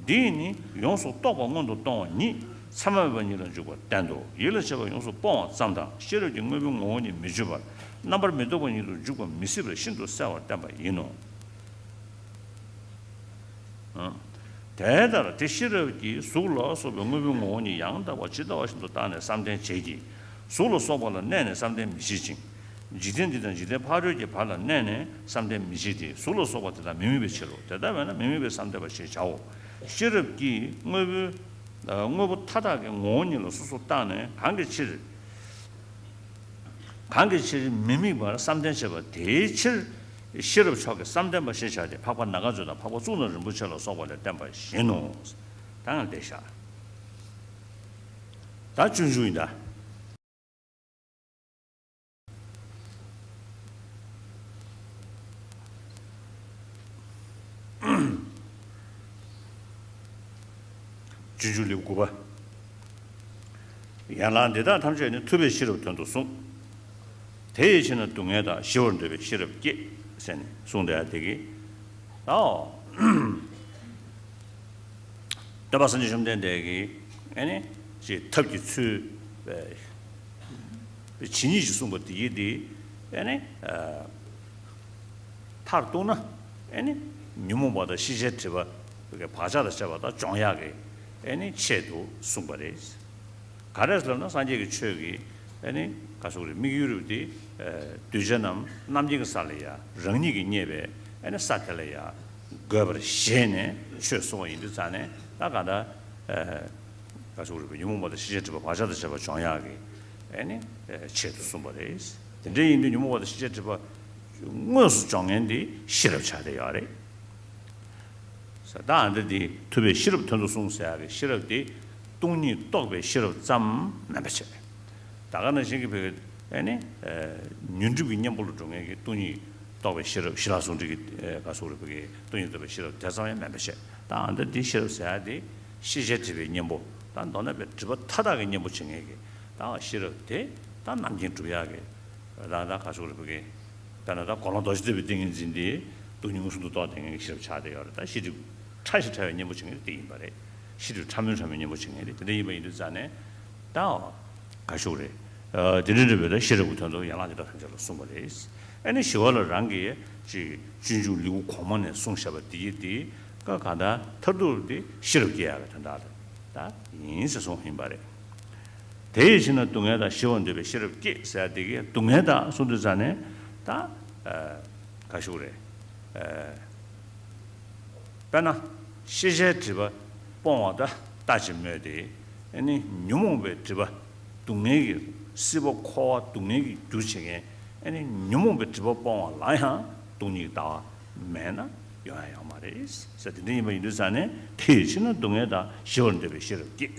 འདིས་ནི་ཡོངས་སུ་རྟོག་པ་སྔོན་དུ་གཏོང་བ་ཉིད་མཚན་མ་མེད་པ་ཉིད་ལ་འཇུག་པར་བསྟན་ཏོ། ཡིད་ལ་བྱེད་པ་ཡོངས་སུ་སྤོང་བ་ཙམ་དང་། ཤེས་རབ་ཀྱིས་དངོས་པོའི་ངོ་བོ་ཉིད་མི་འཇུག་པར་རྣམ་པར་མི་རྟོག་པ་ཉིད་དུ་འཇུག་པ་མི་སྲིད་པར་ཤིན་ཏུ་གསལ་བར་བསྟན་པ་ཡིན་ནོ། དེ་ལྟར་དེ་ཤེས་རབ་ཀྱིས་གཟུགས་ལ་སོགས་པའི་དངོས་པོའི་ངོ་བོ་ཉིད་ཡང་དག་པར་ཇི་ལྟ་བ་བཞིན་དུ་བརྟགས་ནས་བསམ་གཏན་བྱེད་ཀྱི། གཟུགས་ལ་སོགས་པ་ལ་གནས་ནས་བསམ་གཏན་མི་བྱེད་ཅིང་། འཇིག་རྟེན་འདི་དང་འཇིག་རྟེན་ཕ་རོལ་གྱི་བར་ལ་གནས་ནས་བསམ་གཏན་མི་བྱེད་དེ། གཟུགས་ལ་སོགས་པ་དེ་དག་མི་དམིགས་པའི་ཕྱིར་རོ། དེ་ལྟ་བས་ན་མི་དམིགས་པའི་བསམ་གཏན་པ་ཞེས་བྱའོ། ཤེས་རབ་ཀྱིས་དངོས་པོའི་དངོས་པོ་མཐའ་དག་གི་ངོ་བོ་ཉིད་ལ་སོ་སོར་བརྟགས་ནས་གང་གི་ཕྱིར། གང་གི་ཕྱིར་མི་དམིགས་པར་བསམ་གཏན་བྱེད་པ་དེའི་ཕྱིར། ཤེས་རབ་མཆོག་གི་བསམ་གཏན་པ་ཞེས་བྱ་སྟེ་འཕགས་པ་ནཱ་ག་མཛོད་དང་འཕགས་པ་གཙུག་ན་རིན་པོ་ཆེ་ལ་སོགས་པ་ལས་བསྟན་པ་བཞིན་ནོ། ད་ང་འདི་བཞག་ད་སྤྱོད་འཇུག་ཡིན་ད། སྤྱོད་འཇུག་ལེའུ་དགུ་པ། ཡན་ལག་འདི་དག་ཐམས་ཅད་ནི་ཐུབ་པས་ཤེས་རབ་དོན་དུ་གསུངས། དེ་ཡི་ཕྱིར་ན་སྡུག་བསྔལ་དག་ཞི་བར་འདོད་པས་ཤེས་རབ་བསྐྱེད་ཟེར་ནས་གསུངས་བསྡད་དེ་གི། ཨོ། སྟོན་པ་སངས་རྒྱས་བཅོམ་ལྡན་འདས་ཀྱིས་ཨ་ནི་ཅིག་ཐབས་ཀྱི་ཚུལ་ཇི་སྙེད་ཅིག་གསུངས་པ་དེ་ཡིས་དེ་ཨ་ནི་མཐར་གཏུགས་ན་ཨ་ནི་ཉོན་མོངས་པ་དང་ཤེས་བྱའི་སྒྲིབ་པ་ བག་ཆགས་དང་བཅས་པ་དག་སྦྱོང་ཡག་གི་ཨེ་ནི་ཆེད་དུ་གསུངས་པ་རེད། ག་རེ་ལབ་ན་སངས་རྒྱས་ཀྱི་ཆོས་ཀྱི་ཨེ་ནི་ག་ཟེར་དགོས་རེད། དམིགས་ཡུལ་དེ་ཨེ་གདུལ་བྱ་རྣམས་རྣམ་མཁྱེན་གྱི་ས་ལ་ཡ་རང་ཉིད་ཀྱིས་རྙེད་པའི་ཨེ་ནི་ས་དེ་ལ་ཡ་འགོད་པར་བཞེད་ནས་ཆོས་གསུངས་པ་ཡིན་དུས་ཙང་ནས། ད་ག་ད་ཨེ་ག་ཟེར་དགོས་རེད། ཉོན་མོངས་པ་དང་ཤེས་བྱའི་སྒྲིབ་པ་བག་ཆགས་དང་བཅས་པ་སྦྱོང་ཡག་གི་ཨེ་ནི་ཨེ་ཆེད་དུ་གསུངས་པ་རེད། དེ་འདྲ་ཡིན་དུས་ཉོན་མོངས་པ་དང་ཤེས་བྱའི་སྒྲིབ་པ་དངོས་སུ་སྦྱོང་མཁན་དེ་ཤེས་རབ་ཆགས་བསྡད་ཡོད་རེད། ཟེར། ད་ཨ་འདི་འདི་ཐུབ་པས་ཤེས་རབ་དོན་དུ་གསུངས་ཟེར་ཡག་གི་ཤེས་རབ་དེ་སྟོང་ཉིད་རྟོགས་པའི་ཤེས་རབ་ཙམ་མིན་པ་བྱས། ད་ག་ནང་བཞིན་གྱི་བོད་ཀྱི་ཨེ་ནི་ཨེ་ཉོན་སྒྲིབ་ཀྱི་གཉེན་པོ་ལ་འགྲོ་མཁན་གྱི་སྟོང་ཉིད་རྟོགས་པའི་ཤེས་རབ། ཞི་ལྷག་ཟུང་འབྲེལ་གྱི་ཨེ་ག་ཟེར་དགོས་རེད། བོད་ཀྱི་སྟོང་ཉིད་རྟོགས་པའི་ཤེས་རབ་དེ་ཙམ་ཡང་མིན་པ་བྱས། ད་ཨ་འདི་འདི་ཤེས་རབ་ཟེར་ཡག་དེ་ཤེས་བྱའི་སྒྲིབ་པའི་གཉེན་པོ། ད་མདོར་ན་བའི་སྒྲིབ་པ་མཐའ་དག་གི་གཉེན་པོ་བྱེད་མཁན་གྱི་ད་ཤེས་རབ་དེ་ད་རྣམ་མཁྱེན་སྒྲུབ་ཡག་གི་ད་ད་ག་ཟེར་དགོས་རེད། བོད་ཀྱི་དཔེར་ན་ད་དགེ་སློང་རྡོ་རྗེ་ཐེག་པའི་ཏིང་ངེ་འཛིན་དེ་སྟོང་ཉིད་མངོན་སུམ་དུ་རྟོགས་བསྡད་མཁན་གྱི་ཤེས་རབ་ཆགས་བསྡད་ཡོད་རེད། ད་ཤེས་སྒྲིབ་ཕྲ་ཞིང་ཕྲ་བའི་གཉེན་པོ་བྱེད་མཁན་དེ་ཡིན་པ་རེད། ཤེས་སྒྲིབ་ཕྲ་མོའི་ཕྲ་མོའི་གཉེན་པོ་བྱེད་མཁན་དེ་དེ་འདྲ་ཡིན་པ་ཡིན་དུས་ཙང་ནས་ད་ག་ཟེར་དགོས་རེད། ཨ་དེ་འདྲ་འདྲ་བའི་ད་ཤེས་རབ་ཀྱི་དོན་དུ་ཡན་ལག་བརྒྱ་དང་ཐམས་ཅད་ལ་གསུངས་པ་རེད། ཨ་ནི་ཞི་བ་ལྷ་རང་གིས་ཅིག་སྤྱོད་འཇུག་ལེའུ་གོང་མ་ནས་གསུངས་བཞག་པ་དེ་ཡི་དེ་ཀ་ག་ད་མཐར་ཐུག་དེ་ཤེས་རབ་སྐྱེ་ཡག་གི་དོན་དག་ལ་ད་ཡིན་ཟེར་གསུངས་ཡིན་པ་རེད། དེ་ཡི་ཕྱིར་ན་སྡུག་བསྔལ་དང་ཞི་བར་འདོད་པའི་ཤེས་རབ་བསྐྱེད་ཟེར་ཡག་དེ་གའི་སྡུག་བསྔལ་དང་གསུངས་དུས་ཙང་ནས་ད་ཨ་ག་ཟེར་དགོས་རེད། ཨ་དཔེར་ན་ཤེས་བྱའི་སྒྲིབ་པ་སྤོང་བ་ད་ལྟ་ཅི་སྨོས་ཏེ། ཨ་ནི་ཉོན་མོངས་པའི་སྒྲིབ་པ་སྡུག་བསྔལ་གྱི་སྲིད་པ་འཁོར་བ་སྡུག་བསྔལ་གྱི་རྒྱུ་བྱེད་མཁན། ཨ་ནི་ཉོན་མོངས་པའི་སྒྲིབ་པ་སྤོང་བ་ལ་ཡང་སྟོང་ཉིད་ཀྱི་ལྟ་བ་མེད་ན་ཡོང་ཡ་ཡོད་མ་རེད་ཟེར། དེ་འདྲ་ཡིན་པ་ཡིན་དུས་ཙང་ནས་དེ་ཡི་ཕྱིར་ན་སྡུག་བསྔལ་དང་ཞི་བར་འདོད་པའི་ཤེས་རབ་བསྐྱེད།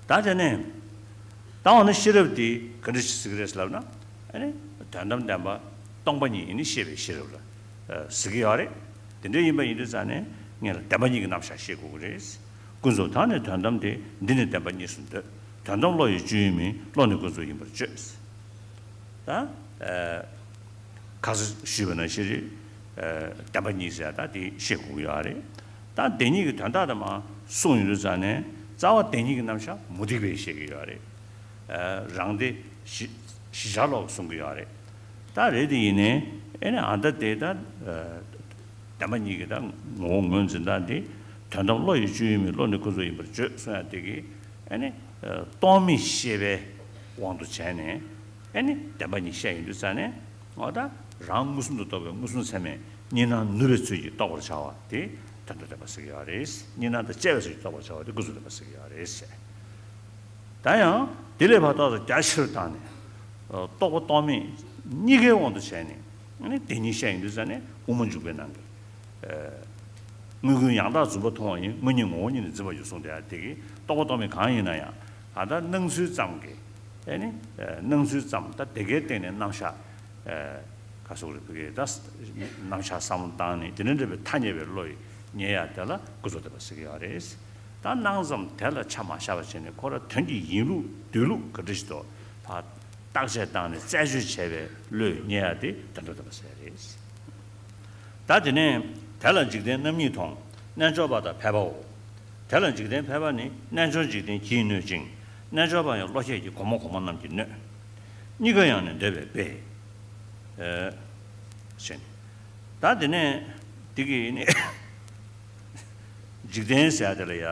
ད་དེ་ནས་ད་འོ་ན་ཤེས་རབ་དེ་ག་འདྲ་ཞིག་ཟེར་གྱི་རེད་ཟེར་ལབ་ན། ཨ་ནི་དོན་དམ་བདེན་པ་སྟོང་པ་ཉིད་ཡེ་ནས་ཤེས་པའི་ཤེས་རབ་ལ་ཨ་ཟེར་གྱི་ཡོད་རེད། དེ་འདྲ་ཡིན་པ་ཡིན་དུས་ཙང་ནས་སྔོན་ལ་བདེན་པ་གཉིས་ཀྱི་རྣམ་གཞག་ཤེས་དགོས་ཀྱི་རེད། ཀུན་རྫོབ་དག་ནི་དོན་དམ་སྟེ། འདི་ནི་བདེན་པ་གཉིས་སུ་འདོད། དོན་དམ་བློ་ཡི་སྤྱོད་ཡུལ་མིན། བློ་ནི་ཀུན་རྫོབ་ཡིན་པར་བརྗོད། ད་ཨ་ཁ་སང་ཞུས་པ་ནང་བཞིན་རེད། ཨ་བདེན་པ་གཉིས་ཟེར་ཡ་ད་དེ་ཤེས་དགོས་ཀྱི་ཡོད་རེད། ད་བདེན་གཉིས་ཀྱི་དོན་དག་དེ་མར་གསུངས་ཡོང་དུས་ཙང་ནས་རྩ་བ་བདེན་གཉིས་ཀྱི་རྣམ་གཞག་མུ་སྟེགས་པས་བཤད་ཀྱི་ཡོད་རེད། ཨ་རང་སྡེ་བཞི་བཞི་ཆར་ལོག་གསུང་གི་ཡོད་རེད། ད་རེད་དེ་ཡིན་ནའི་ཨེ་ནི་ཨ་ད་དེ་ད་ཨ་བདེན་པ་གཉིས་ཀྱི་ད་ངོ་བོ་ངོས་འཛིན་སྟངས་དེ། དོན་དམ་བློ་ཡི་སྤྱོད་ཡུལ་མིན། བློ་ནི་ཀུན་རྫོབ་ཡིན་པར་བརྗོད་གསུང་ཡ་དེ་གིས་ཨེ་ནི་ཨ་རྟོག་མེད་ཤེས་པའི་དབང་དུ་བྱས་ནས་ཨེ་ནི་བདེན་པ་གཉིས་བཤད་ཡོང་དུས་ཙང་ནས། འོ་ད་རང་མངོན་སུམ་དུ་རྟོགས་པའི་མངོན་སུམ་ཚད་མས་གཉིས་སྣང་ནུབ་པའི་ཚུལ་གྱིས་རྟོགས་པར་བྱ་བ་དེ་དོན་དམ་བདེན་པ་ཟེར་གྱི་ཡོད་རེད། གཉིས་སྣང་དང་བཅས་པའི་ཚུལ་གྱིས་རྟོགས་པར་བྱ་བ་དེ་ཀུན་རྫོབ་བདེན་པ་ཟེར་གྱི་ཡོད་རེད་ཟེར། ད་ཡང་དེ་ལས་ཕར་རྟོགས་པ་རྒྱ་ཆེར་བཏང་ནས། ཨ་རྟོག་པ་རྟོག་མེད་གཉིས་ཀའི་དབང་དུ་བྱས་ནས་ཨ་ནི་བདེན་གཉིས་བཤད་ཡོང་དུས་ཙང་ནས་དབུ་མ་འཇུག་པའི་ནང་གི་ཨ་དངོས་ཀུན་ཡང་དག་རྫུན་པར་མཐོང་བ་ཡིན། དངོས་ཉིད་ངོ་བོ་ཉིད་ནི་འཛིན་པར་འགྱུར་གསུངས་དེ་ཡང་དེ་གིས་རྟོག་པ་རྟོག་མེད་གང་ཡིན་ན་ཡང་ད་ལྟ་སྣང་ཚུལ་ཙམ་གྱི་ཨ་ནི་ཨ་སྣང་ཚུལ་ཙམ་ད་དེ་གའི་སྟེང་ནས་རྣམ་གཞག་ཨ་ག་ཟེར་དགོས་རེད། བོད་སྐད་ད་རྣམ་གཞག་བསམ་བློ་བཏང་ནས་དེ་འདྲ་འདྲ་བའི་ཐ་སྙད་པའི་བློ་ཡིས་ངེས་ཡ་དེ་ལ་ཀུན་རྫོབ་བདེན་པ་ཟེར་གྱི་ཡོད་རེད། ད་སྣང་ཙམ་དེ་ལ་ཆ་མ་བཞག་པ་བྱས་ནས་ཁོ་རང་དོན་གྱི་ཡིན་ལུགས་སྡོད་ལུགས་ག་འདྲ་ཞིག་འདུག་ཕར་བརྟག་དཔྱད་བཏང་ནས་རྩད་གཅོད་བྱས་པའི་བློས་ངེས་ཡ་དེ་དོན་དམ་བདེན་པ་ཟེར་རེད། ད་དེ་ནས་དེ་ལ་འཇིག་རྟེན་རྣམ་གཉིས་མཐོང་། རྣལ་འབྱོར་པ་དང་ཕལ་པའོ། དེ་ལ་འཇིག་རྟེན་ཕལ་པ་ནི། རྣལ་འབྱོར་འཇིག་རྟེན་གྱིས་གནོད་ཅིང་། རྣལ་འབྱོར་པ་ཡང་བློ་ཁྱད་ཀྱིས་གོང་མ་གོང་མ་རྣམས་ཀྱིས་གནོད། གཉིས་ཀ་ཡང་ནི་འདོད་པའི་དཔེ། ཨེ་ཟེར་ནས། ད་དེ་ནས་དེ་གི་ནི་འཇིག་རྟེན་ཟེར་ཡ་དེ་ལ་ཡ་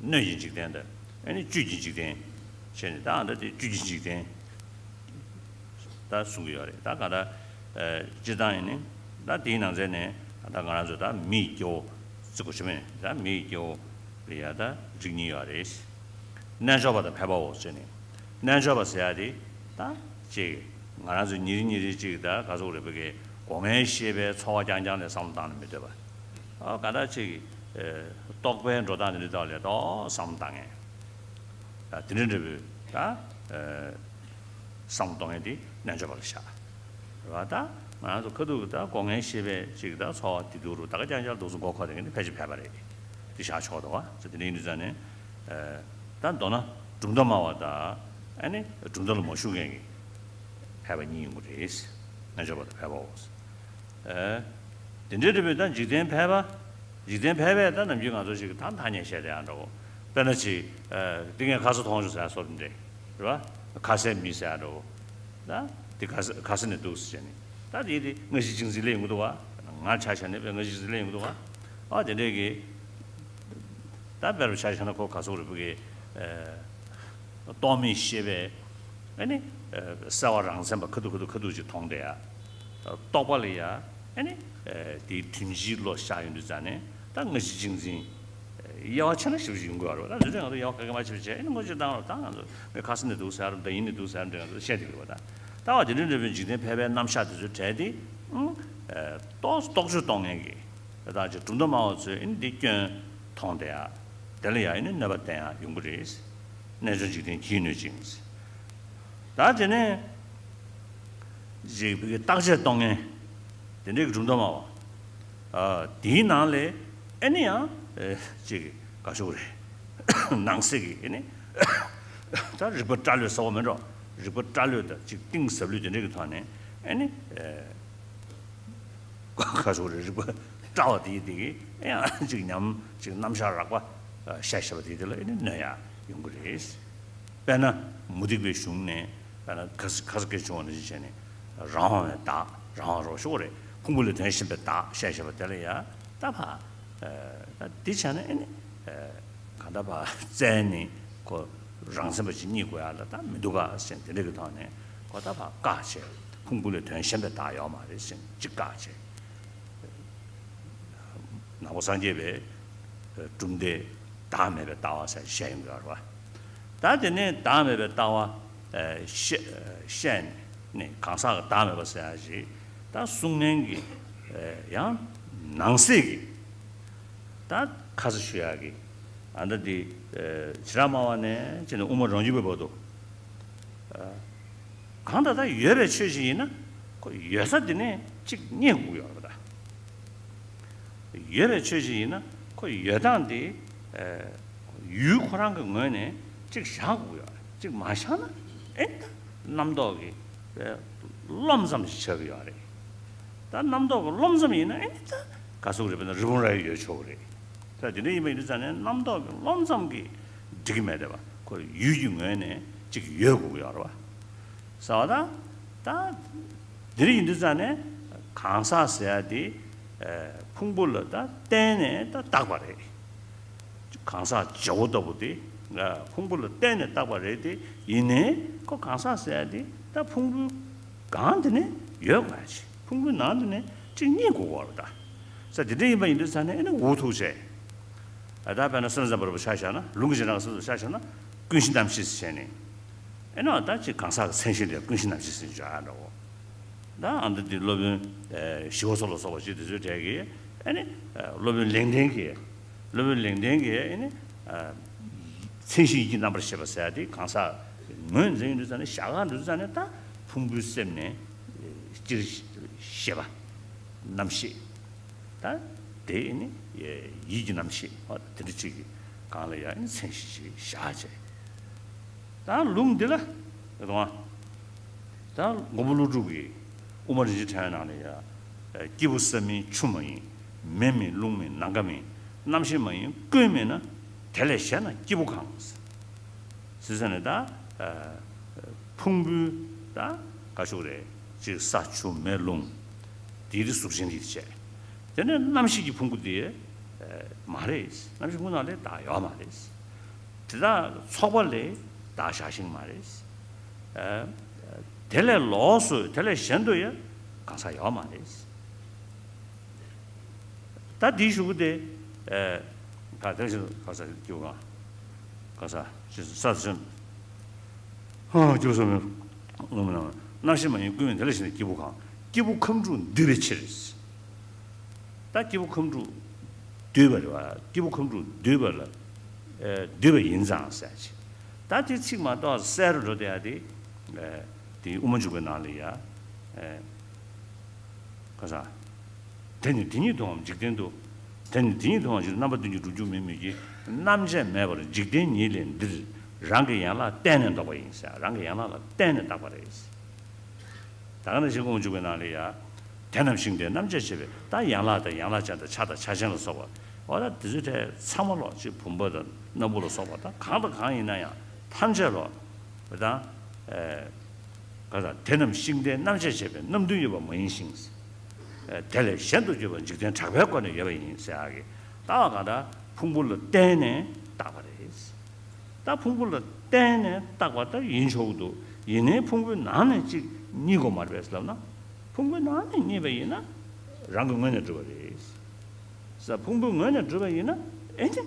སྣོད་ཀྱི་འཇིག་རྟེན་དང་ཨ་ནི་བཅུད་ཀྱི་འཇིག་རྟེན་ཟེར་ནས། ད་ཨ་ད་དེ་བཅུད་ཀྱི་འཇིག་རྟེན་ད་གསུང་གི་ཡོད་རེད། ད་ག་ད་ཨེ་སྤྱིར་བཏང་ཡིན་ནི་ད་དེའི་ནང་ཚན་ནས་ད་ང་རང་ཚོ་ད་མི་ཡི་སྐྱེ་བོ་བརྩི་དགོས་ཆེ་མེད། ད་མི་ཡི་སྐྱེ་བོ་ལ་ཡ་ད་རིགས་གཉིས་ཡོད་རེད། རྣལ་འབྱོར་པ་དང་ཕལ་པའོ་ཟེར་ནས། རྣལ་འབྱོར་པ་ཟེར་ཡ་དེ་ད་ཅིག་ང་རང་ཚོ་ཉིན་རེ་ཉིན་རེ་ཅིག་ད་ག་ཟེར་དགོས་རེད། བོད་སྐད་སྒོ་ལྔའི་ཤེས་པའི་འཚོ་བ་རྐྱང་རྐྱང་ལ་བསམ་བློ་བཏང་ནས་མི་སྡོད་པ། ཨ་ག་ད་ཅིག་ཨེ་རྟོག་པའི་འགྲོ་སྟངས་དེ་འདྲ་ཐོག་ལ་ཏོག་བསམ་བློ་བཏང་མཁན། ཨ་དེ་འདྲ་འདྲ་བོའི་ད་ཨེ་བསམ་བློ་གཏོང་མཁན་དེ་རྣལ་འབྱོར་པ་ལ་བཞག་རེད་བ། ད་ང་རང་ཚོ་ཁ་ཐུག་གི་ད་སྒོ་ལྔའི་ཤེས་པའི་ཅིག་ད་འཚོ་བ་བདེ་སྡུག་རུ་ད་ག་རྐྱང་རྐྱང་ལ་འདུག་སེ་མགོ་འཁོར་བསྡད་མཁན་དེ་ཕལ་ཆེར་ཕལ་པ་རེད། དེ་བཞག་ཆོག་འདུག་བ། ད་དེ་འདྲ་ཡིན་དུས་ཙང་ནས་ཨེ་ད་མདོར་ན་གྲུབ་མཐའ་སྨྲ་བ་དང་ཨ་ནི་གྲུབ་མཐའ་ལ་མ་ཞུགས་མཁན་གྱི་ཕལ་པ་གཉིས་ཡོང་གི་རེད། རྣལ་འབྱོར་པ་དང་ཕལ་པའོ། ཨེ། དེ་འདྲའི་རིགས་པས་ད་འཇིག་རྟེན་ཕལ་པ། འཇིག་རྟེན་ཕལ་པས་ད་ནམ་རྒྱུན་ང་ཚོ་ཞིག་གིས་ད་ཐ་སྙད་བཤད་བསྡད་ཡག་འདྲ་བོ། དཔེར་ན་ཅིག་ཨེ། འདི་ངས་ཁ་ས་མཐོང་བྱུང་ཟེར་ཡག་བཟོ་འདྲ་རེད་བ། ཁ་ཟས་མིན་ཟེར་ཡག་འདྲ་བོ། ད་འདི་ཁ་ས་ཁ་ས་ནས་འདུག་ཟེར་བྱས་ནས། ད་འདི་དེ་སྔ་ཕྱི་གཅིག་འཛིན་ལས་ཡོང་གི་འདུག་བ། ང་ཆ་བཞག་ནས་དཔེ་སྔ་ཕྱི་གཅིག་འཛིན་ལས་ཡོང་གི་འདུག་བ། ཨ་དེ་འདྲས་ཀྱི། ད་དཔེར་ན་ཆ་བཞག་ན་ཁོ་ག་ཟེར་རེད་པ་གི། ཨ་རྟོག་མེད་ཤེས་པས་ཨ་ནི་ཨ་གསལ་བ་རང་མཚན་པ་ཁ་ཐུག་ཁ་ཐུག་ཁ་ཐུག་ཅིག་མཐོང་བསྡད་ཡ། རྟོག་པ་ལ་ཡ་ཨ་ནི་ཨ་དེའི་དོན་སྤྱིའི་བློ་བཞག་ཡོང་དུས་ཙང་ནས་ད་སྔ་ཕྱི་གཅིག་མཚུངས། དབྱེ་བ་ཕྱེ་ན་ཞེ་པོ་ཅིག་ཡོང་གི་ཡོད་རེད་པ། ད་དེ་འདྲ་ང་ཚོ་དབྱེ་བ་ག་གེ་མ་ཕྱེ་བ་བྱས་ཨ་ནི་ངོ་བཅོས་བཏང་རོགས། ད་ང་ཚོ་ངས་ཁ་སང་ནས་འདུག་ཟེར་ར། ད་ཡིན་ནས་འདུག་ཟེར་ར་འདྲ་ང་ཚོ་བཤད་བསྡད་ཀྱི་རེད་པ། ད་ལྟ་བ་དེ་འདྲ་འདྲ་པོའི་འཇིག་རྟེན་ཕལ་པའི་རྣམ་གཞག་དེ་ཚོའི་གྲས་དེ་ཨང་ཨ་རྟོག་རྟོག་དཔྱོད་གཏོང་མཁན་གྱི། ད་ཅིག་གྲུབ་མཐའ་སྨྲ་བ་ཚོས་ཨ་ནི་འདི་སྐྱོན་མཐོང་བསྡད་ཡ། དེ་ལ་ཡ་ཨ་ནི་གནོད་པ་བསྟན་ཡ་ཡོང་གི་རེད། རྣལ་འབྱོར་འཇིག་རྟེན་གྱིས་གནོད་ཅིང་། ད་དེ་ནས་ཅིག་བོད་ཀྱི་བརྟག་དཔྱད་གཏོང་མཁན་དེ་འདྲའི་གྲུབ་མཐའ་སྨྲ་བ། ཨ་དེའི་ནང་ལས་ཨ་ནི་ཡང་ཨེ་ཅིག་ག་ཞུ་དགོས་རེད། ནང་གསེས་ཀྱི་ཨ་ནི་ད་རིགས་པ་བཀྲ་ལོས་ཟེར་བ་མེད་འགྲོ། རིགས་པ་བཀྲ་ལོས་དང་ཅིག་གཏིང་ཟབ་ལོས་དེ་འདྲའི་གི་ཐོག་ནས་ཨ་ནི་ཨེ་ག་ཞུ་དགོས་རེད། རིགས་པ་བཀྲ་བ་དེ་ཡི་དེ་གི་ཨེ་ཡང་ཅིག་ཉམས་ཅིག་རྣམ་གཞག་རགས་པ་བཤད་བཤད་པ་དེ་དེ་ལ་ཨེ་ནི་གནོད་ཡ་ཡོང་གི་རེད། དཔེར་ན་མུ་སྟེགས་པའི་གཞུང་ནས་དཔེར་ན་ཁ་ཁ་ས་སྐྱེས་ཆུང་བ་ནས་བྱས་ནས་རང་དབང་བའི་བདག། རང་དབང་རོགས་ཞུ་དགོས་རེད། ཕུང་པོ་ལས་དོན་གཞན་པའི་བདག་བཤད་བཤད་པ་དེ་ལ་ཡ་ད་ཕ་ད་འདི་བྱས་ན་ཨེ་ནི་གང་ལྟར་ཕ་བཙལ་ནས་ཁོ་རང་མཚན་པ་ཅིག་རྙེད་དགོས་ཡ་ལ་ད་མི་འདུག་ག་ཟེར་དེ་འདྲ་གི་ཐོག་ནས་ཁོ་ད་ཕ་བཀག་བྱས། ཕུང་པོ་ལས་དོན་གཞན་པའི་བདག་ཡོད་མ་རེད་ཟེར་ཅིག་བཀག་བྱས། ནང་པ་སངས་རྒྱས་པའི་གྲུབ་མཐའི་བདག་མེད་པའི་ལྟ་བ་ཟེར་བཤད་ཡོང་གི་ཡོད་རེད་པ། ད་དེ་ནས་བདག་མེད་པའི་ལྟ་བ་བཤད་བཤད་ནས་གང་ཟག་གི་བདག་མེད་པ་ཟེར་ཡ་ཞིག་ད་གསུང་མཁན་གྱི་ཡང་ནང་གསེས་ཀྱི་ད་ཁ་ས་ཞུ་ཡག་གི་ཨ་ད་འདི་བྱེ་བྲག་སྨྲ་བ་ནས་བྱས་ནས་དབུ་མ་རང་རྒྱུད་པའི་བར་དུ། གང་ལྟར་ད་ཡོད་པའི་ཆོས་ཤིག་ཡིན་ན་ཁོ་ཡོད་ས་དེ་ནས་གཅིག་རྙེད་དགོས་ཡོད་རེད་པ། ད་ཡོད་པའི་ཆོས་ཤིག་ཡིན་ན་ཁོ་ཡོད་སྟངས་དེ་ཡུལ་ཁོ་རང་གི་ངོས་ནས་གཅིག་བཞག་དགོས་ཡོད་རེད། གཅིག་མ་བཞག་ན་ཨེ་ད་རྣམ་རྟོག་གི་རློམ་ཙམ་ཞིག་ཆགས་ཀྱི་ཡོད་རེད། ད་རྣམ་རྟོག་གི་རློམ་ཙམ་ཡིན་ན་ཨེ་ད་ག་ཟེར་དགོས་རེད། དཔེར་ན་རི་བོང་རྭ་ཡི་ཡོད་ཆོག་གི་རེད། ད་དེ་འདྲ་ཡིན་པ་ཡིན་དུས་ཙང་ནས་རྣམ་རྟོག་གི་རློམ་ཙམ་གྱིས་འགྲིག་གི་མེད་དེ་བ། ཁོ་ཡུལ་གྱི་ངོས་ནས་གཅིག་ཡོད་དགོས་ཀྱི་ཡོད་རེད་བ། ཟེར་བ་ད། ད་འདིར་ཡིན་དུས་ཙང་ནས་གང་ཟག་ཟེར་ཡ་དེ་ཕུང་པོ་ལ་ད་བརྟེན་ནས་ད་བཏགས་པ་རེད། གང་ཟག་བྱེད་པོ་ལྟ་བུ་དེ་ཕུང་པོ་ལ་བརྟེན་ནས་བཏགས་པ་རེད་དེ། ཡིན་ནའི་ཁོ་གང་ཟག་ཟེར་ཡ་དེ་ད་ཕུང་པོའི་སྒང་དེ་ནས་ཡོད་དགོས་ཡ་ཆེ། ཕུང་པོའི་ནང་དེ་ནས་གཅིག་རྙེད་དགོས་པ་རེད་ད། ས་དེ་འདྲ་ཡིན་པ་ཡིན་དུས་ཙང་ནས་ཨེ་ནི་འུ་ཐུག་བྱས། ཨ་ད་དཔེར་ན་སེམས་ཙམ་པ་རུ་ཆ་བཞག་ན། ལུང་གི་བྱེ་བྲག་སེམས་ཙམ་ཆ་བཞག་ན་ཀུན་གཞི་རྣམ་ཤེས་ཟེར་བྱས་ནས། ཨེ་ནོ་ད་ཅིག་གང་ཟག་གི་མཚན་གཞི་དེ་ཀུན་གཞི་རྣམ་ཤེས་ཟེར་བྱ་འདྲ་བོ། ད་ཨ་འདི་འདི་སློབ་དཔོན་ཞི་བ་འཚོ་ལ་སོགས་པ་ཅིག་དེ་ཚོའི་གྲས་ཀྱིས་ཨེ་ནི་སློབ་དཔོན་ལེགས་ལྡན་གྱིས། སློབ་དཔོན་ལེགས་ལྡན་གྱིས་ཨེ་ནི་མཚན་གཞི་ཡིད་ཀྱི་རྣམ་པར་ཤེས་པ་ཟེར་ཡ་དེ་གང་ཟག་ངོས་འཛིན་ཡོང་དུས་ཙང་ནས། བཞག་ག་འགྲོ་དུས་ཙང་ནས་ད་ཕུང་པོའི་སེམས་ནས་སྤྱིར་ཤེས་པ། རྣམ་ཤེས། ད་དེ་ནི་ཡིད་ཀྱི་རྣམ་ཤེས། ཨ་དེ་འདྲ་ཅིག་གི་སྒང་ལ་ཡང་མཚན་གཞི་ཅིག་བཞག་བྱས། ད་ལུང་འདི་ལ་རེད་དོ། ད་མགོན་པོ་ཀླུ་སྒྲུབ་ཀྱིས་དབུ་མ་རིན་ཆེན་ཕྲེང་བའི་ནང་ལ་ཡང་། སྐྱེས་བུ་ས་མིན་ཆུ་མ་ཡིན། མེ་མིན་རླུང་མིན་ནམ་མཁའ་མིན། རྣམ་ཤེས་མ་ཡིན་ཀུན་མིན་ན། དེ་ལས་གཞན་ན་སྐྱེས་བུ་གང་། ཟེར་ཟེར་ནས་ད་ཕུང་པོའི་ད་ག་ཞུ་དགོས་རེད། ཅིག་ས་ཆུ་མེ་རླུང་། དེའི་གཟུགས་ཅན་གྱི་བྱས། དེ་ནས་རྣམ་ཤེས་ཀྱི་ཕུང་པོ་དེ་མ་རེད། རྣམ་ཤེས་ཕུང་པོ་ནང་ལས་བདག་ཡོད་མ་རེད། དེ་དག་ཚོགས་པ་ལས་བདག་བཞག་ཤིང་མ་རེད། དེ་ལས་ལོགས་སུ་དེ་ལས་གཞན་དུ་ཡང་གང་ཟག་ཡོད་མ་རེད། ད་འདིའི་གཞུག་གུ་དེ། ཨེ། ག་དེ་བཞིན་ག་ས་སྐྱེ་བོ་གང་། ག་ས་ཅི་ས་ས་ཅི། ཧ་སྐྱེ་བོ་ས་མིན། རྣམ་ཤེས་མ་ཡིན་ཀུན་མིན། དེ་ལས་གཞན་སྐྱེ་བོ་གང་། སྐྱེས་བུ་ཁམས་དྲུག་འདུས་པའི་ཕྱིར། ད་སྐྱེས་བུ་ཁམས་དྲུག་འདུས་པ་རེད་བ། སྐྱེས་བུ་ཁམས་དྲུག་འདུས་པ་ལ། ཨེ་འདུས་པ་ཡིན་ཙང་ཟེར་ཅི། ད་དེ་ཚིག་མ་གཏོགས་གསལ་རུ་འགྲོ་བསྡད་ཡ་དེ། ཨེ་དེ་དབུ་མ་འཇུག་པའི་ནང་ལ་ཡ། ཨེ། ག་ས། དེ་ནི་དེ་ཉིད་དུའང་འཇིག་རྟེན་དུ། དེ་ནི་དེ་ཉིད་དུའང་འཇིག་རྣམ་པ་བདུན་གྱི་སྒྲུབ་བརྒྱུད་མིན་མོད་ཀྱི། རྣམ་བཅད་མེད་པར་འཇིག་རྟེན་ཉིད་ལས་འདིར། རང་གི་ཡན་ལག་བརྟེན་ནས་འདོགས་པ་ཡིན་ཟེར། རང་གི་ཡན་ལག་ལ་བརྟེན་ནས་བཏགས་པ་རེད། ད་ག་ནང་བཞིན་དབུ་མ་འཇུག་པའི་ནང་ལ་ཡ། དེ་རྣམས་ཤིང་རྟའི་རྣམ་བཅད་བྱས་པས། ད་ཡན་ལག་དང་ཡན་ལག་ཅན་དང་ཆ་དང་ཆ་ཅན་ལ་སོགས་པ། འོ་ད་དེ་ཚོའི་གྲས་ཚང་མ་ལོག་ཅིག་བུམ་པ་དང་སྣམ་བུ་ལ་སོགས་པ་ད་གང་དང་གང་ཡིན་ན་ཡང་ཐམས་ཅད་ལོག་ད། ཨེ། ག་ས། དེ་རྣམས་ཤིང་རྟའི་རྣམ་བཅད་བྱས་པས། རྣམ་བདུན་ཡོད་པ་མ་ཡིན་ཞིང་། ཨེ། དེ་ལས་གཞན་དུ་གྱུར་པ་འཇིག་རྟེན་གྲགས་པའི་སྒོ་ནས་ཡོད་པ་ཡིན་ཟེར་ཡག་གི། ད་གང་ལྟར་ཕུང་པོ་ལ་བརྟེན་ནས་བཏགས་པ་རེད། ད་ཕུང་པོ་ལ་བརྟེན་ནས་བཏགས་པ་ད་ཡིན་ཆོག་གི་འདུག་ཡིན་ནའི་ཕུང་པོའི་ནང་ནས་གཅིག་རྙེད་དགོས་མ་རེད་པས་ལབ་ན། ཕུང་པོའི་ནང་ནས་རྙེད་པ་ཡིན་ན་རང་གི་ངོས་ནས་གྲུབ་པ་རེད། ས་ཕུང་པོའི་ངོས་ནས་གྲུབ་པ་ཡིན་ན། ཨེ་ནི་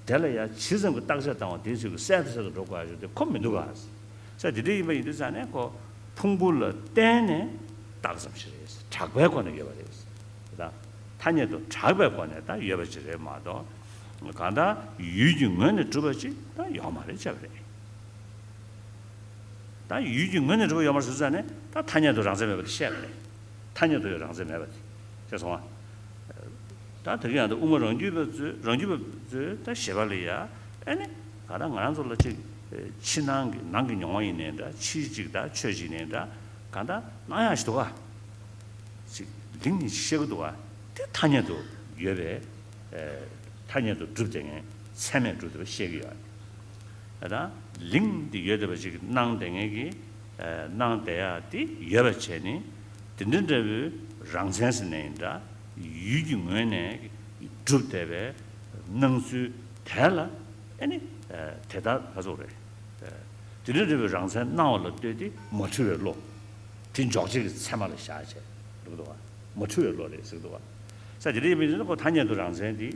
དེ་ལ་ཡང་ཇི་ཙམ་གྱི་བརྟག་དཔྱད་བཏང་བ་དེའི་ཚོད་ཀྱིས་གསལ་དུ་གསལ་དུ་འགྲོ་དགོས་ཡ་ཞིག་དེ་ཁོ་མི་འདུག་ག་ས་དེ་འདྲ་ཡིན་པ་ཡིན་དུས་ཙང་ནས་ཁོ་ཕུང་པོ་ལ་བརྟེན་ནས་བཏགས་ཙམ་ཞིག་རེད། གྲགས་པའི་སྒོ་ནས་ཡོད་པ་རེད། ད་ཐ་སྙད་དུ་གྲགས་པའི་སྒོ་ནས་ད་ཡོད་པ་ཅིག་རེད་མ་གཏོགས། གང་ལྟར་ཡུལ་གྱི་ངོས་ནས་གྲུབ་པ་ཅིག་ད་ཡོད་མ་རེད་བྱས་པ་རེད། ད་ཡུལ་གྱི་ངོས་ནས་གྲུབ་པ་ཡོད་མ་རེད་ཟེར་ཙང་ནས་ད་ཐ་སྙད་དུ་རང་མཚན་མེད་པ་དེ་བཤད་པ་རེད། ཐ་སྙད་དུ་ཡང་རང་མཚན་མེད་པ་དེ་ཤེས་སོང་ང་། ད་དེ་ག་ཡང་ད་དབུ་མ་རང་རྒྱུད་པ་ཚོས་རང་རྒྱུད་པ་ཚོས་ད་ཞེས་པ་ལ་ཡ། ཨེ་ནི་ག་ད་ང་རང་ཚོ་ལ་ཅིག་ཕྱི་ནང་གི་ནང་གི་མྱོང་བ་ཡིན་ནའི་འདྲ། ཕྱིའི་ཅིག་ད་ཆོས་ཅིག་ནའི་འདྲ། ག་ད་སྣང་ཡག་ཞིག་འདུག་ག་ཅིག་གླིང་ནས་ཤེས་ཀྱི་འདུག་ག་དེ་ཐ་སྙད་དུ་ཡོད་པའི་ཐ་སྙད་དུ་གྲུབ་བསྡད་མཁན་མཚན་མས་གྲུབ་བསྡད་པ་ཤེས་ཀྱི་ཡོད། ད་གླིང་འདི་ཡོད་བསྡད་པ་ཅིག་སྣང་བསྡད་མཁན་གྱི་སྣང་བསྡད་ཡག་དེ་ཡོད་པ་བྱས་ནས། དེ་འདྲ་འདྲ་བོའི་རང་མཚན་ཟེར་ནའི་འདྲ། ཡུལ་གྱི་ངོས་ནས་གྲུབ་བསྡད་པའི་སྣང་ཚུལ་དེ་ལ་ཨེ་ནི་དེ་ལྟར་ག་ཚོད་རེད། དེ་འདྲ་འདྲ་བའི་རང་མཚན་སྣང་བ་ལ་ལྟོས་ཏེ་མ་འཁྲུལ་བའི་བློ། དེ་འཇོག་བྱེད་ཀྱི་ཚད་མ་ལ་བཞག་བྱས་འདུག་འདུག་བ། མ་འཁྲུལ་བའི་བློ་རེད་ཟེར་གྱི་འདུག་བ། ས་དེ་འདྲ་ཡིན་པ་ཡིན་ན་ཁོ་ཐ་སྙད་དུ་རང་མཚན་འདི་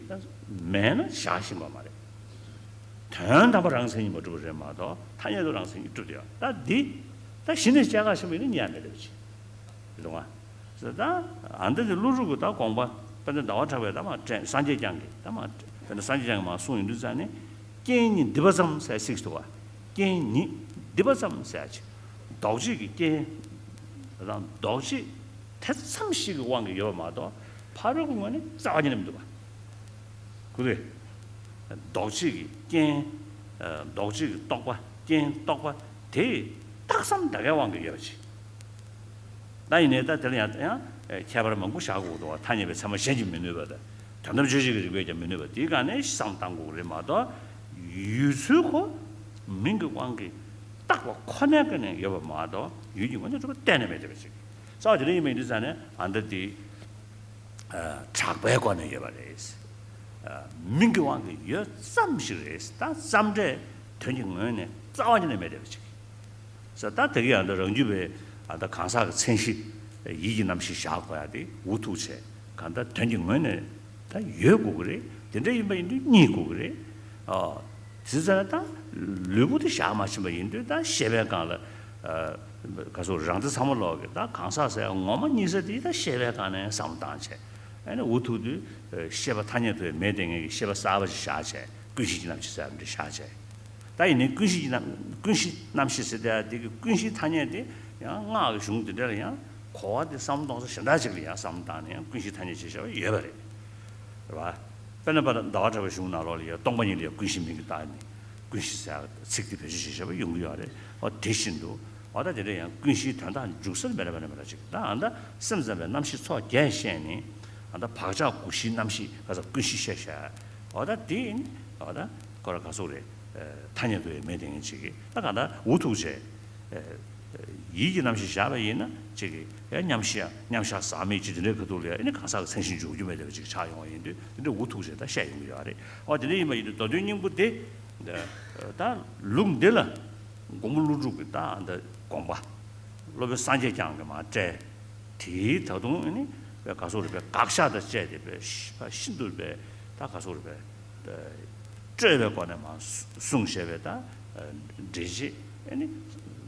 མེད་ན་བཞག་ཤེས་པ་མ་རེད། དོན་དམ་པ་རང་མཚན་ཉིད་མ་གྲུབ་པ་རེད་མ་གཏོགས་ཐ་སྙད་དུ་རང་མཚན་ཉིད་གྲུབ་བསྡད་ཡོད། ད་འདི་ད་གཞི་ནས་བཅད་ཁ་ཤེས་པ་ཡིན་ན་རྙེད་ཡ་མེད་ལབ་ཅིག་འདུག་ང་། ད་ཨ་འདི་ནི་ཀླུ་སྒྲུབ་ཀྱི་ད་དགོངས་པ་དཔེར་ན་ཟླ་བ་གྲགས་པས་ད་མ་དྲན། སངས་རྒྱས་བསྐྱངས་ཀྱིས་ད་མ་དཔེར་ན་སངས་རྒྱས་བསྐྱངས་ཀྱིས་མ་གསུངས་ཡོང་དུས་ཙང་ནས། རྐྱེན་གཉིས་འདི་པ་ཙམ་ཟེར་ཚིག་འདུག་བ། རྐྱེན་གཉིས་འདི་པ་ཙམ་ཟེར་ཅིག་ལྡོག་བྱེད་ཀྱི་རྐྱེན་དང་ལྡོག་བྱེད་དེ་ཙམ་ཞིག་གི་དབང་གིས་ཡོད་པ་མ་གཏོགས་ཕ་རོལ་གྱི་ངོས་ནས་རྩ་བ་ཉིད་ནས་མི་འདུག་བ། གོ་གི། ལྡོག་བྱེད་ཀྱི་རྐྱེན། ལྡོག་བྱེད་ཀྱི་རྟོག་པ། རྐྱེན་རྟོག་པ་དེ་རྟགས་ཙམ་ད་གའི་དབང་གིས་ཡོད་པ་ཅིག་ད་ཡིན་ནའི་ད་དེ་ལ་ཡང་ཡང་ཁྱད་པར་མང་པོ་བཞག་དགོས་འདུག་བ། ཐ་སྙད་པའི་ཚད་མ་གཞན་གྱིས་མི་གནོད་པ་དང་། དོན་དམ་དཔྱོད་བྱེད་ཀྱི་རིགས་པས་ཀྱང་མི་གནོད་པ་དེའི་སྒང་ནས་བསམ་བཏང་དགོས་ཀྱི་རེད་མ་གཏོགས། ཡུལ་ཚུལ་ཁོ་མིང་གི་དབང་གིས་བཏགས་པ་ཁོ་ནའི་སྒང་ནས་ཡོད་པ་མ་གཏོགས་ཡུལ་གྱི་ངོས་ནས་གྲུབ་པ་གཏན་ནས་མེད་བསྡད་པ་ཅིག་རྩ་བ་དེ་འདྲ་ཡིན་པ་ཡིན་དུས་ཙང་ནས་ཨ་ད་དེ། གྲགས་པའི་སྒོ་ནས་ཡོད་པ་རེད། མིང་གི་དབང་གིས་ཡོད་ཙམ་ཞིག་རེད། ད་ཙམ་འདྲས་དོན་གྱི་ངོས་ནས་རྩ་བ་ཉིད་ནས་མེད་བསྡད་པ་ཅིག་ས་ད་དེ་གི་ཡང་ད་རང་རྒྱུད་པའི་ཨ་ད་གང་ཟག་གི་མཚན་གཞི་ཡིད་ཀྱི་རྣམ་ཤེས་བཞག་དགོས་ཡ་དེ་འུ་ཐུག་བྱས་གང་ལྟར་དོན་གྱི་ངོས་ནས་ད་ཡོད་དགོས་ཀྱི་རེད། དེ་འདྲ་ཡིན་པ་ཡིན་དུས་རྙེད་དགོས་ཀྱི་རེད། ཨ། དེ་ཚོ་ད་ལུས་པོ་དེ་བཞག་མ་ཕྱིན་པ་ཡིན་དུས་ད་ཤེས་པའི་སྒང་ལ། ཨ། ག་ཚོད་རང་སྡེ་ཚང་མ་ལོག་གི་ད་གང་ཟག་ཟེར་ཡ་ངོ་མ་གཉིས་ས་དེ་ད་ཤེས་པའི་སྒང་ནས་བསམ་བློ་བཏང་བྱས། ཨ་ནི་འུ་ཐུག་དུས་ཤེས་པ་ཐ་སྙད་དུ་ཡང་མེད་བསྡད་མཁན་གྱི་ཤེས་པ་གསར་པ་ཞིག་བཞག་བྱས་ཀུན་གཞི་གྱི་རྣམ་ཤེས་ཟེར་ཡ་འདི་བཞག་བྱས། ད་ཡིན་ནའི་ཀུན་གཞི་གྱི་རྣམ་ཀུན་གཞི་རྣམ་ཤེས་ཟེར་ཡ་དེ་གི་ཀུན་གཞིའི་ཐ་སྙད་དེ་ཡང་སྔགས་ཀྱི་གཞུང་དེ་འདྲ་ལ་ཡང་གོ་བ་དེ་བསམ་བློ་གཏོང་ས་གཞན་དག་ཅིག་ལ་ཡང་བསམ་བློ་བཏང་ནས་ཡང་ཀུན་གཞིའི་ཐ་སྙད་ཅེས་བྱ་བ་ཡོད་པ་རེད། རེད་བ། དཔེར་ན་པ་ཟླ་བ་གྲགས་པའི་གཞུང་ནང་ལོགས་ལ་ཡང་སྟོང་པ་ཉིད་ལ་ཡང་ཀུན་གཞི་མིང་གིས་བཏགས་ནས་ཀུན་གཞི་ཟེར་ཡ་ཚིག་དེ་བེད་སྤྱོད་བྱེད་བྱ་བ་ཡོང་གི་ཡོད་རེད། འོ་དེ་བཞིན་དུ་འོ་ད་དེ་འདྲ་ཡང་ཀུན་གཞིའི་དོན་དག་འཇུག་ས་མེད་ན་མེད་ན་མེད་ན་ཅིག་ད་ཨ་ད་སེམས་ཙམ་པའི་རྣམ་ཤེས་ཚོགས་བརྒྱད་བཤད་ནས་ཨ་ད་བག་ཆགས་དགུ་བཞིའི་རྣམ་ཤེས་ག་ས་ཀུན་གཞི་བཤད་བྱ་འོ་ད་དེ་ཨ་ད་ཁོ་ར་ག་ཚོད་རེད། ཐ་སྙད་དུ་ཡང་མེད་དེ་ངན་ཅིག་གིས་ད་ག་ད་འུ་ཐུག་བྱས། ཡིད་ཀྱི་རྣམ་ཤེས་བཞག་པ་ཡིན་ན་ཅིག་གིས་ཡང་མཉམ་བཞག་མཉམ་བཞག་ཟག་མེད་ཅིག་དེ་འདྲའི་ཁ་ཐུག་ལ་ཡང་ཨ་ནི་གང་ཟག་གི་མཚན་གཞི་འཇོག་རྒྱུ་མེད་བསྡད་པ་ཅིག་ཆགས་ཡོང་བ་ཡིན་དུས་དེ་འདྲ་འུ་ཐུག་བྱས་ད་བཤད་ཡོང་གི་ཡོད་རེད། འོ་དེ་འདྲ་ཡིན་པ་ཡིན་དུས་མདོ་དོན་སྙིང་པོ་དེ་ད་ལུགས་འདི་ལ་མགོན་པོ་ཀླུ་སྒྲུབ་ཀྱི་ད་ད་དགོངས་པ་སློབ་དཔོན་སངས་རྒྱས་བསྐྱངས་ཀྱིས་མར་བཀྲལ། དེའི་ད་དུང་ཨ་ནི་དཔེ་ག་ཚོད་རེད་པས་དགག་བཞག་དང་བཅས་ཏེ་དཔེ་ཤིན་ཏུ་དཔེ་ད་ག་ཚོད་རེད་པས། སྤྲོས་པའི་སྒོ་ནས་མར་གསུངས་བཞག་པའི་ད་འགྲེལ་བྱེད་ཨ་ནི་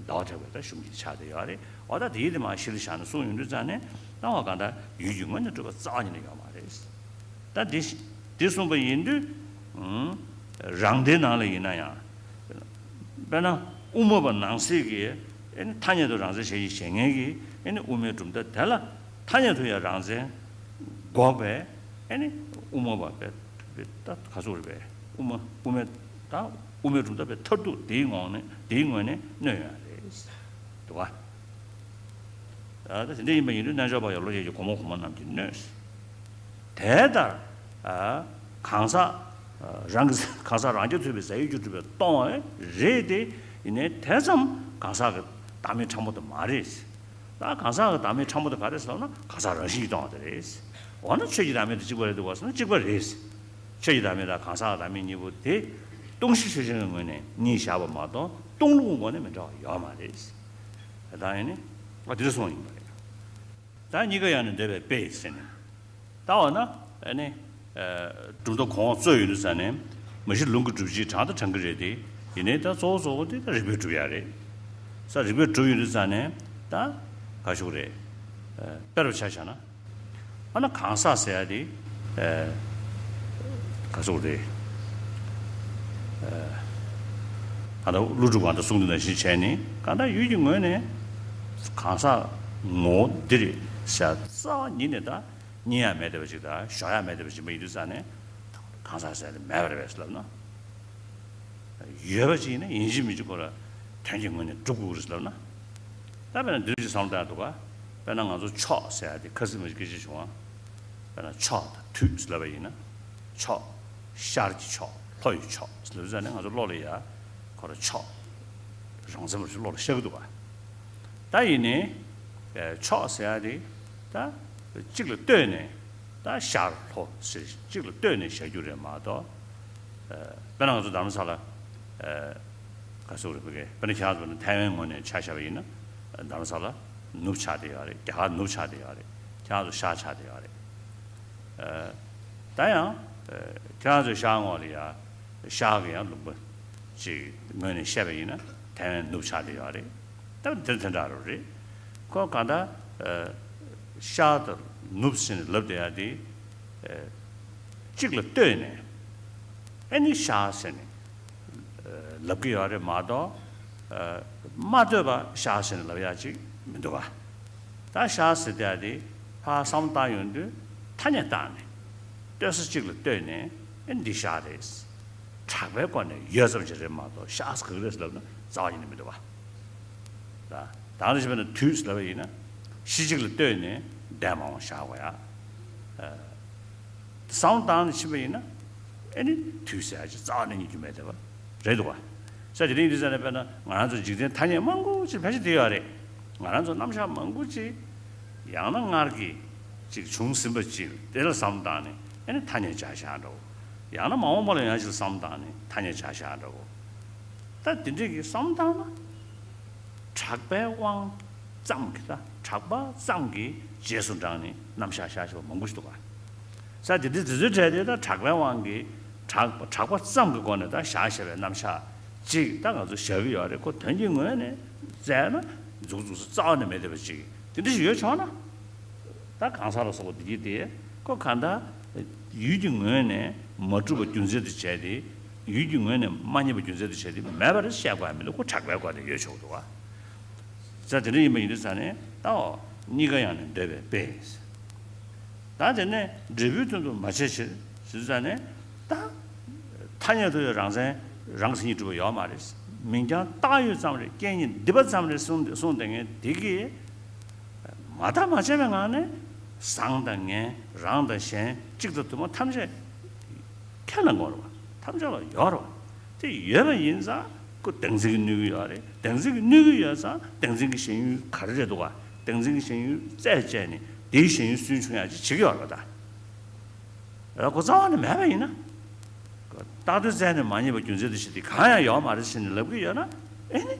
ཟླ་བ་གྲགས་པའི་ད་གཞུང་གི་ཆགས་བསྡད་ཡོད་རེད། འོ་ད་དེའི་དེ་མར་གཞི་ལ་བཞག་ནས་གསུངས་ཡོང་དུས་ཙང་ནས་སྣང་བ་གང་ལྟར་ཡུལ་གྱི་ངོས་ནས་གྲུབ་པ་རྩ་བ་ཉིད་ནས་ཡོད་མ་རེད། ད་འདི་འདི་གསུངས་པ་ཡིན་དུས་རང་སྡེའི་ནང་ལ་ཡིན་ན་ཡང་། དཔེར་ན་དབུ་མ་པ་ནང་གསེས་ཀྱི་ཨ་ནི་ཐ་སྙད་དུ་རང་མཚན་གཞན་གྱིས་གཞན་ངེས་ཀྱི་ཨ་ནི་དབུ་མའི་གྲུབ་མཐའ་དེ་ལ་ཐ་སྙད་དུ་ཡང་རང་མཚན་འགོག་པའི་ཨ་ནི་དབུ་མ་པ་པའི་པའི་ད་ག་ཚོད་རེད་པས་དབུ་མ་དབུ་མའི་ད་དབུ་མའི་གྲུབ་མཐའ་པའི་མཐར་ཐུག་དེའི་ངོས་ནས་དེའི་ངོས་ནས་གནོན་ཡོད་རེད་འདུག་ག་ད་དེ་འདྲ་ཡིན་པ་ཡིན་དུས་རྣལ་འབྱོར་པ་ཡང་བློ་སྐྱེད་ཀྱི་སྒོ་མོ་གོང་མ་རྣམས་ཀྱིས་གནོན། དེ་ལྟར་གང་ཟག་རང་གི་གང་ཟག་རང་རྐྱ་ཐུབ་པའི་རྫས་ཡོད་རྒྱུར་གྲུབ་པའི་སྟོང་པ་རེད་དེ། ཡིན་ནའི་དེ་ཙམ་གང་ཟག་གི་བདག་མེད་ཕྲ་མོ་དེ་མ་རེད། ད་གང་ཟག་གི་བདག་མེད་ཕྲ་མོ་དེ་ག་རེ་ཟེར་ན་གང་ཟག་རང་བཞིན་གྱིས་སྟོང་པ་དེ་རེད། འོ་ན་ཆོས་ཀྱི་བདག་མེད་དེ་གཅིག་པ་རེད་འདུག་ག་ཟེར་ན་གཅིག་པ་རེད། ཆོས་ཀྱི་བདག་མེད་དང་གང་ཟག་གི་བདག་མེད་གཉིས་པོ་དེ་སྟོང་གཞི་ཆོས་ཅན་གྱི་ངོས་ནས་གཉིས་བཞག་པ་མ་གཏོགས་སྟོང་ལུགས་ངོས་ནས་མི་འདྲ་བ་ཡོད་མ་རེད། ད་ཡིན་ནི་ཨ་དེ་འདྲ་གསུངས་ཡིན་པ་རེད། ད་གཉིས་ཀ་ཡང་ནི་འདོད་པའི་དཔེ་ཟེར་ནས། ད་འོ་ན་ཨ་ནི་ཨ་གྲུབ་མཐའ་གོང་འོག་རྩོད་ཡོང་དུས་ཙ་ནས་མ་གཞི་ལུང་གིས་སྒྲུབ་བྱེད་དྲངས་ད་དྲངས་ཀྱི་རེད་དེ། ཡིན་ནའི་ད་གཙོ་བོ་གཙོ་བོ་དེ་ད་རིགས་པས་སྒྲུབ་ཡ་རེད། ས་རིགས་པས་སྒྲུབ་ཡོང་དུས་ཙ་ནས་ད་ག་ཞུ་གི་རེད། ཨ་དཔེར་བ་ཆ་བཞག་ན། ཨ་ན་གང་ཟག་ཟེར་ཡ་དེ། ཨ་ག་ཟེར་དགོས་རེད། ཨ་ད་ཀླུ་སྒྲུབ་གང་ལྟར་གསུང་དུས་ནང་བཞིན་བྱས་ནས་གང་ལྟར་ཡུལ་གྱི་ངོས་ནས་གང་ཟག་ངོ་བོ་འདི་རེད་ཟེར་རྩ་བ་ཉིད་ནས་ད་རྙེད་ཡ་མེད་བསྡད་པ་ཅིག་དང་བཞག་ཡ་མེད་བསྡད་པ་ཅིག་མ་ཡིན་དུས་ཙ་ནས་གང་ཟག་ཟེར་ཡ་དེ་མེད་པ་རེད་པས་ལབ་ན། ཡོད་པ་ཅིག་ཡིན་ན་ཡིན་གཅིག་མིན་གཅིག་ཁོ་རང་དོན་གྱི་ངོས་ནས་སྒྲུབ་དགོས་རེད་ལབ་ན། ད་དཔེར་ན་འདི་འདྲ་ཅིག་བསམ་བློ་བཏང་འདུག་ག་དཔེར་ན་ང་ཚོ་ཕྱོགས་ཟེར་ཡ་དེ་ཁ་སིག་མ་ཞིག་སྐད་ཆ་བྱུང་བ། དཔེར་ན་ཕྱོགས་དང་དུས་ཟེར་ལབ་པ་ཡིན་ན། ཕྱོགས། ཤར་གྱི་ཕྱོགས། ལྷོ་ཡི་ཕྱོགས་ཟེར་ལབ་ཙ་ནས་ང་ཚོ་བློ་ལ་ཡ་ཁོ་རང་ཕྱོགས་རང་མཚན་མ་ཞིག་བློ་ལ་ཤར་གི་འདུག་ག་ད་ཡིན་ནའི་ཕྱོགས་ཟེར་ཡ་དེ་ད་གཅིག་ལ་ལྟོས་ནས་ད་ཤར་ལྷོ་ཟེར་གཅིག་ལ་ལྟོས་ནས་བཞག་རྒྱུ་རེད་མ་གཏོགས། དཔེར་ན་ང་ཚོ་རྡ་རམ་ས་ལ་ག་ཟེར་དགོས་རེད། དཔེར་ན་ཁྱེད་རང་ཚོ་ནི་ཐའེ་ཝན་ངོས་ནས་ཆ་བཞག་པ་ཡིན་ན་རྡ་རམ་ས་ལ་ནུབ་ཆགས་བསྡད་ཡོད་རེད། རྒྱ་གར་ནུབ་ཆགས་བསྡད་ཡོད་རེད། ཁྱེད་རང་ཚོ་ཤར་ཆགས་བསྡད་ཡོད་རེད། ད་ཡང་ཁྱེད་རང་ཚོའི་ཤར་ངོས་ལ་ཡ་ཤར་གི་ཡང་ལུང་པ་ཅིག་ངོས་ནས་བཤད་པ་ཡིན་ན་ཐའེ་ཝན་ནུབ་ཆགས་བསྡད་ཡོད་རེད། ད་འདིར་དེ་འདྲ་རུ་རེད། ཁོ་གང་ལྟར་ཤར་དང་ནུབ་ཟེར་ནས་ལབ་བསྡད་ཡ་དེ་གཅིག་ལ་ལྟོས་ནས་ཨེ་ནི་ཤར་ཟེར་ནས་ལབ་ཀྱི་ཡོད་རེད་མ་གཏོགས། མ་ལྟོས་པ་ཤར་ཟེར་ནས་ལབ་ཡ་ཅིག་མི་འདུག་ག་ད་ཤར་ཟེར་བསྡད་ཡ་དེ་ཕར་བསམ་བློ་བཏང་ཡོང་དུས་ཐ་སྙད་བཏང་ནས་ལྟོས་ས་གཅིག་ལ་ལྟོས་ནས་ཨེ་འདི་ཤར་རེད། གྲགས་པའི་སྒོ་ནས་ཡོད་ཙམ་ཞིག་རེད་མ་གཏོགས་ཤར་ཟེར་ག་གི་རེད་ཟེར་ལབ་ན་རྩ་བ་ཉིད་ནས་མི་འདུག་ག་ད་དེང་རབས་ཞིག་བྱས་ན་དུས་ལབ་པ་ཡིན་ན་གཞི་གཅིག་ལ་ལྟོས་ནས་འདས་མ་འོངས་བཞག་དགོས་ཡ། བསམ་བློ་བཏང་ནས་ཕྱིན་པ་ཡིན་ན་ཨེ་ནི་དུས་ཟེར་ཡ་ཅིག་རྩ་བ་ནས་རྙེད་རྒྱུ་མེད་བསྡད་པ་རེད་འདུག་ག་ས་དེ་རིང་འདི་ཟེར་ན་དཔེར་ན་ང་རང་ཚོ་འཇིག་རྟེན་ཐ་སྙད་མང་པོ་ཅིག་ཕལ་ཆེར་བསྡད་ཡོད་རེད། ང་རང་ཚོ་རྣམ་གཞག་མང་པོ་ཅིག་ཡང་ན་སྔར་གྱི་ཅིག་བྱུང་ཟིན་པ་ཅིག་དེ་ལ་བསམ་བློ་བཏང་ནས་ཨེ་ནི་ཐ་སྙད་སྦྱར་བཞག་འདྲ་བོ། ཡང་ན་མ་འོངས་པ་ལ་ཡང་ཅིག་བསམ་བློ་བཏང་ནས་ཐ་སྙད་སྦྱར་བཞག་འདྲ་བོ། ད་དེ་འདྲས་ཀྱི་བསམ་བློ་བཏང་ན། གྲགས་པའི་དབང་ཙམ་གྱིས་ད་གྲགས་པ་ཙམ་གྱིས་རྗེས་སུ་འབྲངས་ནས་རྣམ་གཞག་བཞག་བཞག་པ་མང་པོ་ཞིག་འདུག་ག་ས་དེ་འདྲའི་དེ་ཚོའི་གྲས་དེ་ད་གྲགས་པའི་དབང་གིས་གྲགས་པ་གྲགས་པ་ཙམ་གྱི་སྒོ་ནས་ད་བཞག་བཞག་པའི་རྣམ་གཞག་ཅིག་ད་ང་ཚོ་བཞག་གི་ཡོད་རེད། ཁོ་དོན་གྱི་ངོས་ནས་བཙལ་ན་མཛུབ་གུ་མཛུབ་གུ་རྩ་བ་ནས་མེད་བསྡད་པ་ཅིག་དེ་འདྲ་ཞིག་ཡོད་ཆོག་ན། ད་གང་ཟག་ལ་སོགས་པ་འདི་གྱིས་ཏེ་ཁོ་གང་ལྟར་ཡུལ་གྱི་ངོས་ནས་མ་གྲུབ་པ་རྒྱུ་མཚན་དུ་བྱས་ཏེ་ཡུལ་གྱི་ངོས་ནས་མ་རྙེད་པ་རྒྱུ་མཚན་དུ་བྱས་ཏེ་མེད་པར་བཤད་དགོས་ཡ་མི་འདུག་ཁོ་གྲགས་པའི་སྒོ་ནས་ཡོད་ཆོག་འདུག་བ། ས་དེ་འདྲ་ཡིན་པ་ཡིན་དུས་ཙ་ནས་ད་འོ་གཉིས་ཀ་ཡང་ནི་འདོད་པའི་དཔེ། ད་དེ་ནས་འབྲས་བུའི་དོན་དུ་མ་བྱས་ཕྱིར་ཟེར་དུས་ཙ་ནས་ད་ཐ་སྙད་དུ་ཡང་རང་མཚན་རང་མཚན་ཉིད་གྲུབ་པ་ཡོད་མ་རེད། མིང་རྐྱང་བཏགས་ཡོད་ཙམ་རེད། རྐྱེན་ཉིད་འདི་པ་ཙམ་རེད་གསུངས་གསུངས་བསྡད་མཁན་དེ་གིས། མ་བརྟགས་མ་དཔྱད་པའི་ངང་ནས་བཟང་དང་ངན་རང་དང་གཞན་གཅིག་དང་དུ་མ་ཐམས་ཅད་ཁས་བླངས་དགོས་རེད་བ། ཐམས་ཅད་ལ་ཡོད་རེད་བ། དེ་ཡོད་པ་ཡིན་ཙང་ཁོ་བདེན་འཛིན་གྱིས་གནོད་ཀྱི་ཡོད་རེད། བདེན་འཛིན་གྱིས་གནོད་ཀྱི་ཡོད་ཙང་བདེན་འཛིན་གྱི་ཞེན་ཡུལ་ག་རེ་རེད་འདུག་ག་བདེན་འཛིན་གྱི་ཞེན་ཡུལ་རྩད་བཅད་ནས་དེའི་ཞེན་ཡུལ་སུན་ཕྱུང་ཡག་ཅིག་བྱེད་ཀྱི་ཡོད་རེད་བ་ད། ཁོ་རྩ་བ་ནས་མེད་པ་ཡིན་ན། རྟག་ཏུ་བཙལ་ནས་མ་རྙེད་པ་རྒྱུ་མཚན་དུ་བྱེད་དེ་གང་ཡང་ཡོད་མ་རེད་ཟེར་ནས་ལབ་ཀྱི་ཡོད་ན་ཨེ་ནི།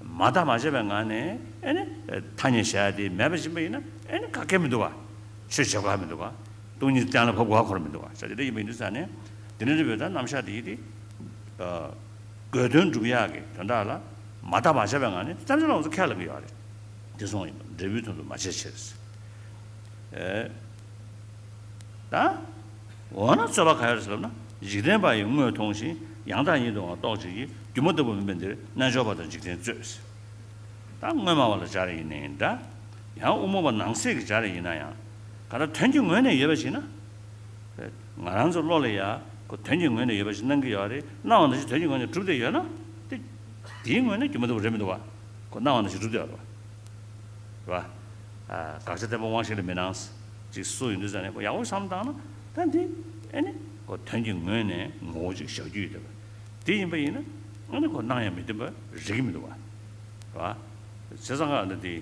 མ་བརྟགས་མ་དཔྱད་པའི་ངང་ནས་ཨེ་ནི། ཐ་སྙད་བྱ་ཡ་དེ་མེད་པ་ཡིན་པ་ཡིན་ན་ཨེ་ནི་ག་གེ་མི་འདུག་ག་ཆོས་བྱེད་དགོས་མི་འདུག་ག་སྟོང་ཉིད་གཏན་ལ་ཕབ་དགོས་ཁོ་རང་མི་འདུག་ག་ས་དེ་འདྲ་ཡིན་པ་ཡིན་དུས་ཙ་ནས་དེ་འདྲ་རེད་པས་ད་རྣམ་གཞག་དེ་ཡིན་ཏེ། དགོས་དོན་སྒྲུབ་ཡག་གི་དོན་དག་ལ་མ་བརྟགས་མ་དཔྱད་པའི་ངང་ནས་ཙམ་ཅིག་ལ་ང་ཚོ་ཁས་ལེན་གྱི་ཡོད་རེད། དེ་སོང་ཡིན་པ་འབྲས་བུའི་དོན་དུ་མ་བྱས་ཕྱིར། ཨེ། ད། འོ་ན་རྩོད་པ་ག་ཡོད་རེད་ཟེར་ལབ་ན། འཇིག་རྟེན་པ་ཡིས་དངོས་མཐོང་ཞིང་ཡང་དག་ཉིད་དུའང་རྟོག་བྱེད་ཀྱི་སྒྱུ་མ་ལྟ་བུ་མིན་པ་འདིར་རྣལ་འབྱོར་པ་དང་འཇིག་རྟེན་རྩོད། ད་དངོས་སྨྲ་བ་ལ་སྦྱར་ཡིན་ནའི་འདྲ། ཡང་དབུ་མ་པ་ནང་གསེས་ཀྱི་སྦྱར་ཡིན་ན་ཡང་། ག་ད་དོན་གྱི་ངོས་ནས་ཡོད་པ་ཞིག་ན། ང་རང་ཚོ་བློ་ལ་ཡ་ཁོ་དོན་གྱི་ངོས་ནས་ཡོད་པ་ཞིག་སྣང་གི་ཡོད་རེད། སྣང་བ་ནང་བཞིན་དོན་གྱི་ངོས་ནས་གྲུབ་བསྡད་ཡོད་ན། དེ། དེའི་ངོས་ནས་སྒྱུ་མ་ལྟ་བུ་རེད་མི་འདུག་བ། ཁོ་སྣང་བ་ནང་བཞིན་གྲུབ་བསྡད་ཡོད་རེད་བ། རེད་བ། ཨ། དགག་བྱ་བརྟན་པོ་དབང་ཤེས་ལ་མི་སྣང་། ཅིག་སུ་ཡིན་དུས་ཙ་ནས་ཁོ་ཡག་པོ་བསམ་བཏང་ན་ད་འདི་ཨེ་ནི་ཁོ་དོན་གྱི་ངོས་ནས་ངོ་བོ་ཅིག་བཞག་རྒྱུ་ཡོད་དེ། དེ་ཡིན་པ་ཡིན་ན་ཨེ་ནི་ཁོ་སྣང་ཡང་མི་བདེན་པ་རིགས་མི་འདུག་བ། རེད་བ། བྱས་ཙང་ང་འདི་འདི་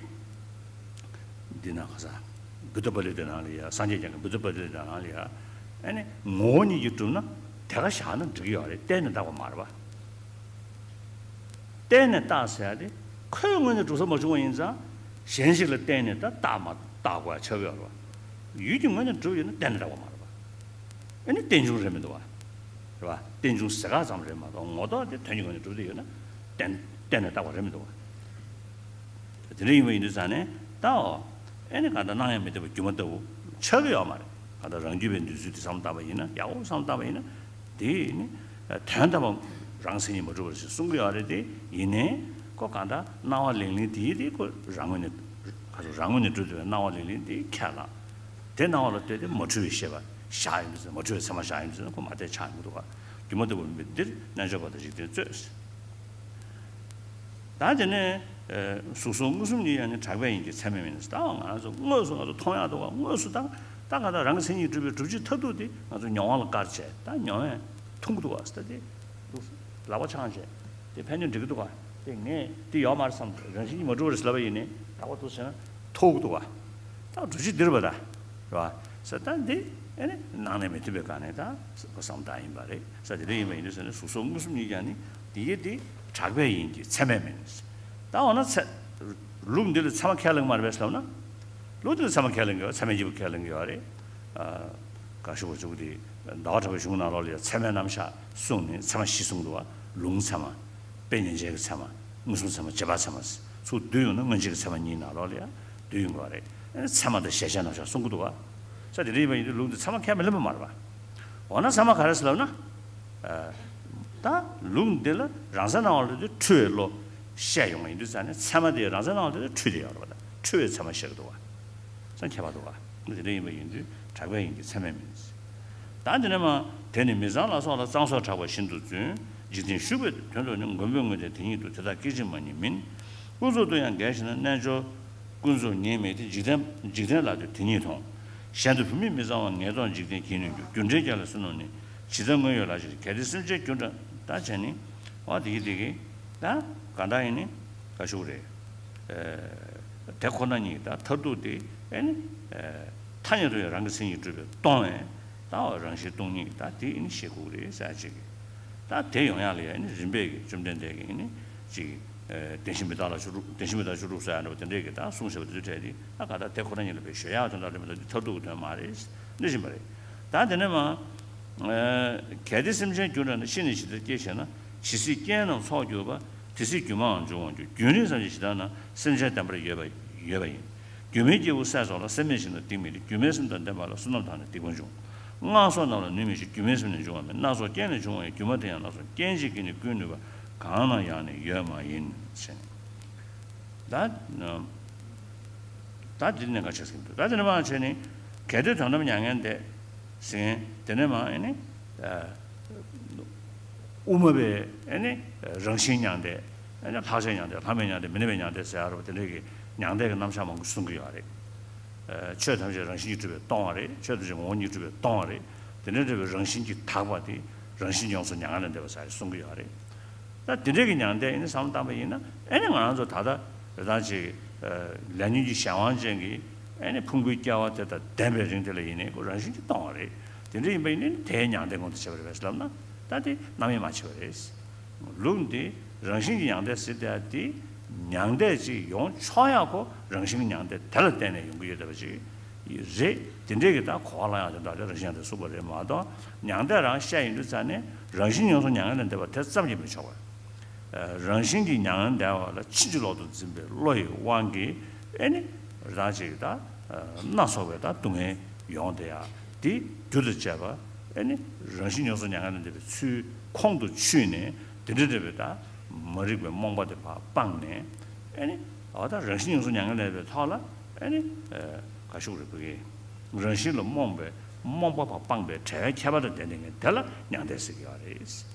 འདི་ན་ཁ་ས་བུདྡྷ་པཱ་ལི་ཏའི་ནང་ལ་ཡ་སངས་རྒྱས་བསྐྱངས་མཁན་བུདྡྷ་པཱ་ལི་ཏའི་ནང་ལ་ཡ། ཨ་ནི་ངོ་བོ་ཉིད་ཀྱིས་གྲུབ་ན་དེ་ག་བཞག་ན་འགྲིག་གི་ཡོད་རེད། གཏན་ནས་བཏགས་པ་མ་རེད་པ། གཏན་ནས་བཏགས་ཟེར་ཡ་དེ་ཁོའི་ངོས་ནས་གྲུབ་ས་མ་བྱུང་བ་ཡིན་ཙང་གཞན་ཞིག་ལ་གཏན་ནས་ད་བཏགས་མ་བཏགས་དགོས་ཡ་ཆགས་ཀྱི་ཡོད་རེད་པ། ཡུལ་གྱི་ངོས་ནས་གྲུབ་ཡོད་ན་གཏན་ནས་བཏགས་པ་མ་རེད་པ། ཨ་ནི་རྟེན་འབྱུང་རེད་མི་འདུག་བ། རེད་བ། རྟེན་འབྱུང་ཟེར་ཁ་ཙམ་རེད་མ་གཏོགས་ངོ་ཐོག་དེ་དོན་གྱི་ངོས་ནས་གྲུབ་བསྡད་ཡོད་ན་གཏན་གཏན་ནས་བཏགས་པ་རེད་མི་འདུག་བ། དེ་འདྲ་ཡིན་པ་ཡིན་དུས་ཙང་ནས་ད་འོ། ཨེ་ནི་གང་ལྟར་སྣང་ཡང་མི་བདེ་བ་སྒྱུ་མ་ལྟ་བུ་ཆགས་ཀྱི་ཡོད་མ་རེད། གང་ལྟར་རང་རྒྱུད་པའི་འདོད་ཚུལ་དེ་བསམ་བཏང་བ་ཡིན་ན་ཡག་པོ་བསམ་བཏང་བ་ཡིན་ན། དེ་ནི་དོན་དམ་པར་རང་མཚན་ཉིད་མ་གྲུབ་པ་ཞིག་གསུང་གི་ཡོད་རེད་དེ། ཡིན་ནའི་ཁོ་གང་ལྟར་སྣང་བ་ལིང་ལིང་དེ་དེ་ཁོ་རང་ངོས་ནས་ག་ཚོད་རང་ངོས་ནས་གྲུབ་བསྡད་པའི་སྣང་བ་ལིང་ལིང་དེ་ཁས་བླངས། དེ་སྣང་བ་ལ་ལྟོས་ཏེ་མ་འཁྲུལ་བའི་ཤེས་པ་བཞག་ཡིན་དུས་ཙང་། མ་འཁྲུལ་བའི་ཚད་མ་བཞག་ཡིན་དུས་ཙང་ཁོ་མ་དེ་ཆགས་ཡོང་གི་འདུག་ག་སྒྱུ་མ་ལྟ་བུ་མི་འདིར་རྣལ་འབྱོར་པ་དང་འཇིག་རྟེན་རྩོད། ད་དེ་ནས་གཟུགས་སོགས་མངོན་སུམ་ཉིད་ཡང་ནི་གྲགས་པས་ཡིན་གྱི་ཚད་མས་མིན། ད་ང་ཚོ་དངོས་སུ་ང་ཚོ་མཐོང་ཡག་འདུག་ག་སྔོན་དུ་ད་ད་ག་ད་རང་གི་མཚན་ཉིད་གྲུབ་པའི་སྒྲུབ་བྱེད་མཐར་ཐུག་དེ་ང་ཚོ་མྱོང་བ་ལ་བཀར་བྱས། ད་མྱོང་བས་མཐོང་གི་འདུག་ག་ད་དེ་ལག་པ་འཆང་བྱས་དེ་ཕན་ཚུན་འགྲིག་གི་འདུག་ག་དེ་ངས་དེ་ཡོད་མ་རེད་བསམ། རང་བཞིན་གྱིས་མ་གྲུབ་པ་རེད་ལབ་པ་ཡིན་ནའི་ལག་པ་འདུག་བྱས་ན་ཐོགས་གི་འདུག་ག་ད་སྒྲུབ་བྱེད་འདི་རེད་པ་ད། རེད་བ། ས་ད་འདི་ཨེ་ནི་སྣང་ནས་མི་མཐུན་པའི་སྒང་ནས་ད་བསམ་བཏང་ཡིན་པ་རེད། ས་དེ་འདྲ་ཡིན་པ་ཡིན་དུས་ས་ནི་གཟུགས་སོགས་མངོན་སུམ་ཉིད་ཀྱང་ནི་དེ་ཡི་དེ་གྲགས་པས་ཡིན་གྱི་ཚད་མས་མིན། ད་འོ་ན་ཚད། ལུགས་འདི་ལ་ཚད་མ་ཁས་ལེན་མ་རེད་པས་ལབ་ན། ལུགས་འདི་ལ་ཚད་མ་ཁས་ལེན་གྱི་ཡོད། ཚད་མས་སྐྱེས་བུ་ཁས་ལེན་གྱི་ཡོད་རེད། ཨ། ག་ཞུ་བ་བཅུག་དེ་ཟླ་བ་གྲགས་པའི་གཞུང་ནང་ལོགས་ལ་ཡང་ཚད་མའི་རྣམ་གཞག་གསུངས་ནས་ཚད་མ་བཞི་གསུངས་འདུག་བ། ལུང་ཚད་མ། དཔེ་ཉན་བྱེད་ཀྱི་ཚད་མ། མངོན་སུམ་ཚད་མ། རྗེས་དཔག་ཚད་མ། ཚུར་བསྡུས་ཡོང་ན་མངོན་རྗེས་ཀྱི་ཚད་མ་གཉིས་ནང་ལོགས་ལ་ཡང་བསྡུས་ཡོང་གི་རེད། ཨ་ནི་ཚད་མ་དང་གཞལ་བྱའི་རྣམ་གཞག་གསུང་གི་འདུག་བ། ས་དེ་འདྲ་ཡིན་པ་ཡིན་དུས་ལུགས་འདི་ཚད་མ་ཁས་མི་ལེན་པ་མ་རེད་པ། འོ་ན་ཚད་མ་ག་རེ་ཟེར་ལབ་ན། ཨ། ད་ལུགས་འདི་ལ་རང་མཚན་སྣང་བ་ལ་ལྟོས་ཏེ་འཁྲུལ་བའི་བློ་བཤད་ཡོང་བ་ཡིན་དུས་ཙང་ནས་ཚད་མ་དེ་རང་མཚན་སྣང་བ་ལ་ལྟོས་ཏེ་འཁྲུལ་བསྡད་ཡོད་རེད་པ། ད་འཁྲུལ་བའི་ཚད་མ་བཤད་ཀྱི་འདུག་བ། ས་ཁྱད་པར་འདུག་བ། དེ་འདྲ་ཡིན་པ་ཡིན་དུས་གྲགས་པས་ཡིན་གྱི་ཚད་མས་མིན། ད་འདི་ནས་མ། དེ་ནི་མི་གཙང་ལ་སོགས་ལ་གཙང་སོགས་གྲགས་པ་བཞིན་དུ་བརྫུན། འཇིག་རྟེན་ཞུགས་པའི་དོན་དུ་ནི་མགོན་པོའི་དངོས་བསྟན་དེ་ཉིད་དུ་དེ་དག་སྐད་ཅིག་མ་ཉིད་མིན། ཀུན་རྫོབ་ཏུ་ཡང་འགལ་ཞེ་ན་རྣལ་འབྱོར་ཀུན་རྫོབ་ཉིད་མེད་དེ། འཇིག་རྟེན་འཇིག་རྟེན་ལ་དེ་དེ་ཉིད་མཐོང་། གཞན་དུ་བུད་མེད་མི་གཙང་བ་ངེས་རྟོགས་འཇིག་རྟེན་གྱིས་ནི་འགྱུར། རྒྱུ་འབྲས་རྒྱལ་ལ་བསོད་ནམས་ནི། ཇི་ལྟར་དངོས་ཡོད་ལགས་ཞེས། གལ་ཏེ་སེམས་ཅན་རྒྱུ་འབྲས་ད་བྱས་ནི། འོ་དེ་གི་དེ་གི་ད་ག་འདྲ་ཡིན་ནི་ག་ཞུ་རེད། ཨ། དེ་ཁོ་ན་ཉིད་ད་མཐར་ཐུག་དེ་ཨེ་ནི། ཨ། ཐ་སྙད་དུ་ཡང་རང་གི་མཚན་ཉིད་གྲུབ་པས་སྟོང་བས། ད་རང་བཞིན་སྟོང་ཉིད་ད་དེ་ཨེ་ནི་ཤེས་དགོས་རེད་ཟེར་ཅིག་གི། ད་དེ་ཡོང་ཡག་ལ་ཡང་ཨེ་ནི་རིམ་པས་ཀྱི་བཅོམ་ལྡན་འདས་ཀྱིས་ཨེ་ནི་ཅིག་ཨ། བདེན་བཞི་མི་རྟག་ལ་ཆོས་དྲུག་བདེན་བཞི་མི་རྟག་ཆོས་དྲུག་ཟེར་ཡ་འདྲ་བ་དེ་འདྲས་ཀྱི་ད་གསུངས་བཞག་པ་དེ་ཚོའི་གྲས་དེ་ད་ག་ད་དེ་ཁོ་ན་ཉིད་ལ་བའི་ཞོལ་ཡག་དོན་དག་རེད་མ་གཏོགས་དེ་མཐར་ཐུག་གི་དོན་མ་རེད། འདི་བཞིན་པ་རེད། ད་དེ་ནས་མ། ཨ། གལ་ཏེ་སེམས་ཅན་རྒྱུ་འབྲས་ནི། ཤི་ནས་ཇི་ལྟར་སྐྱེ་ཞེ་ན། ཇི་སྲིད་རྐྱེན་རྣམས་ཚོགས་གྱུར་པ། དེ་སྲིད་སྒྱུ་མའང་འབྱུང་བར་འགྱུར། རྒྱུན་རིང་ཙམ་ཞིག་ཇི་ལྟར་ན། སེམས་ཅན་བདེན་པར་ཡོད་པ་ཡོད་པ་ཡིན། རྒྱུ་མའི་སྐྱེས་བུ་སྲས་སོགས་ལ། སེམས་མེད་ཞིང་དང་སྡིག་མེད་དེ། རྒྱུ་མའི་སེམས་དང་ལྡན་པ་ལ། བསོད་ནམས་དང་ནི་སྡིག་པ་འབྱུང་། སྔགས་སོགས་རྣམས་ལ་ནུས་མེད་ཅིང་། རྒྱུ་མའི་སེམས་ནི་འབྱུང་བ་མེད། སྣ་ཚོགས་རྐྱེན་ལས་བྱུང་བ་ཡང་། རྒྱུ་མ་དེ་ཡང་སྣ་ཚོགས། རྐྱེན་གཅིག་གིས་ནི་ཀུན་ནུས་པ། གང་ན་ཡང་ནི་ཡོད་མ་ཡིན། ཞེས་ནས། ད། ད་འདི་ནས་ག་བྱས་ཟིན་འདུག་ད་འདི་ནས་མ་བྱས་ནི། གལ་ཏེ་དོན་དམ་མྱ་ངན་འདས། ཟིན། དེ་ནས་མ་ཨེ་ནི། ཨ། དབུ་མ་པའི་ཨེ་ནི། རང་བཞིན་མྱང་འདས། ཨེ་ནི་ལྷག་བཅས་མྱང་འདས། ལྷག་མེད་མྱང་འདས། མི་གནས་པའི་མྱང་འདས་ཟེར་ཡ་རེད་པ། དེ་འདྲའི་གི་མྱང་འདས་ཀྱི་རྣམ་གཞག་མང་པོ་གསུང་གི་ཡོད་རེད། ཨ། ཆོས་ཐམས་ཅད་རང་བཞིན་གྱིས་གྲུབ་པས་སྟོང་བ་རེད། ཆོས་ཐམས་ཅད་ངོ་བོ་ཉིད་གྲུབ་པས་སྟོང་བ་རེད། དེ་འདྲའི་འབྲེལ་བའི་རང་བཞིན་གྱིས་དག་པ་དེ་རང་བཞིན་ཡོངས་སུ་མྱ་ངན་ལས་འདས་པ་ཟེར་གསུང་གི་ཡོད་རེད། ད་དེ་འདྲའི་གི་མྱང་འདས་ཨེ་ནི་བསམ་བློ་བཏང་པ་ཡིན་ན། ཨེ་ནི་ང་རང་ཚོ་ད་ལྟ་རེ་ད་ཅིག་ཨ། ལས་ཉོན་གྱི་གཞན་དབང་ཅན་གྱི་ཨེ་ནི་ཕུང་པོའི་སྐྱེ་བ་དེ་དང་ལྡན་པའི་རིང་དེ་ལ་ཡིན་ནའི་ཁོ་རང་བཞིན་གྱིས་སྟོང་བ་རེད། དེ་འདྲ་ཡིན་པ་ཡིན་ནའི་དེའི་མྱང་འདས་མངོན་དུ་བྱས་པ་རེད་པས་ལབ་ན། ད་དེ་རྣམ་དབྱེ་མ་ཕྱེ་བ་རེད། ལུགས་འདི་རང་བཞིན་གྱི་མྱང་འདས་ཟེར་དེ་དེ་མྱང་འདས་ཅིག་ཡོང་ཆོག་ཡག་ཁོ་རང་བཞིན་གྱི་མྱང་འདས་དེ་ལ་བརྟེན་ནས་ཡོང་གི་ཡོད་བསྡད་པ་ཅིག་རེད། དེ་འདྲའི་གི་ད་གོ་བ་ལ་ཡང་དེ་འདྲ་རེད། རང་བཞིན་མྱང་འདས་གསུངས་པ་རེད་མ་གཏོགས། མྱང་འདས་རང་བཤད་ཡོང་དུས་ཙང་ནས་རང་བཞིན་ཡོངས་སུ་མྱ་ངན་ལས་འདས་པ་དེ་ཙམ་གྱིས་མི་ཆོག་པ། རང་བཞིན་གྱིས་མྱ་ངན་འདས་པ་ལ་ཕྱིན་ཅི་ལོག་ཏུ་འཛིན་པའི་བློ་ཡི་དབང་གིས་ཨེ་ནི་རང་ཅིག་ད་སྣ་ཚོགས་པའི་ད་སྡུག་བསྔལ་ཡོང་བསྡད་ཡ་དེ་རྒྱུ་དང་བཅས་པ་ཨེ་ནི་རང་བཞིན་ཡོངས་སུ་མྱ་ངན་ལས་འདས་པའི་ཚུལ་ཁོང་དུ་ཆུད་ནས་དེ་འདྲ་འདྲ་བའི་ད་མ་རིག་པའི་རྨོངས་པ་དེ་ཕར་སྤངས་ནས་ཨེ་ནི་འོ་ད་རང་བཞིན་ཡོངས་སུ་མྱ་ངན་ལས་འདས་པའི་ཐོག་ལ་ཨེ་ནི་ག་ཤུགས་རེད་བུ་གི་རང་བཞིན་ལ་རྨོངས་པའི་རྨོངས་པ་ཕར་སྤངས་པའི་བྲལ་བའི་ཁྱད་པར་དང་ལྡན་ཏེ་ངས་དེ་ལ་མྱང་འདས་ཟེར་གྱི་ཡོད་རེད།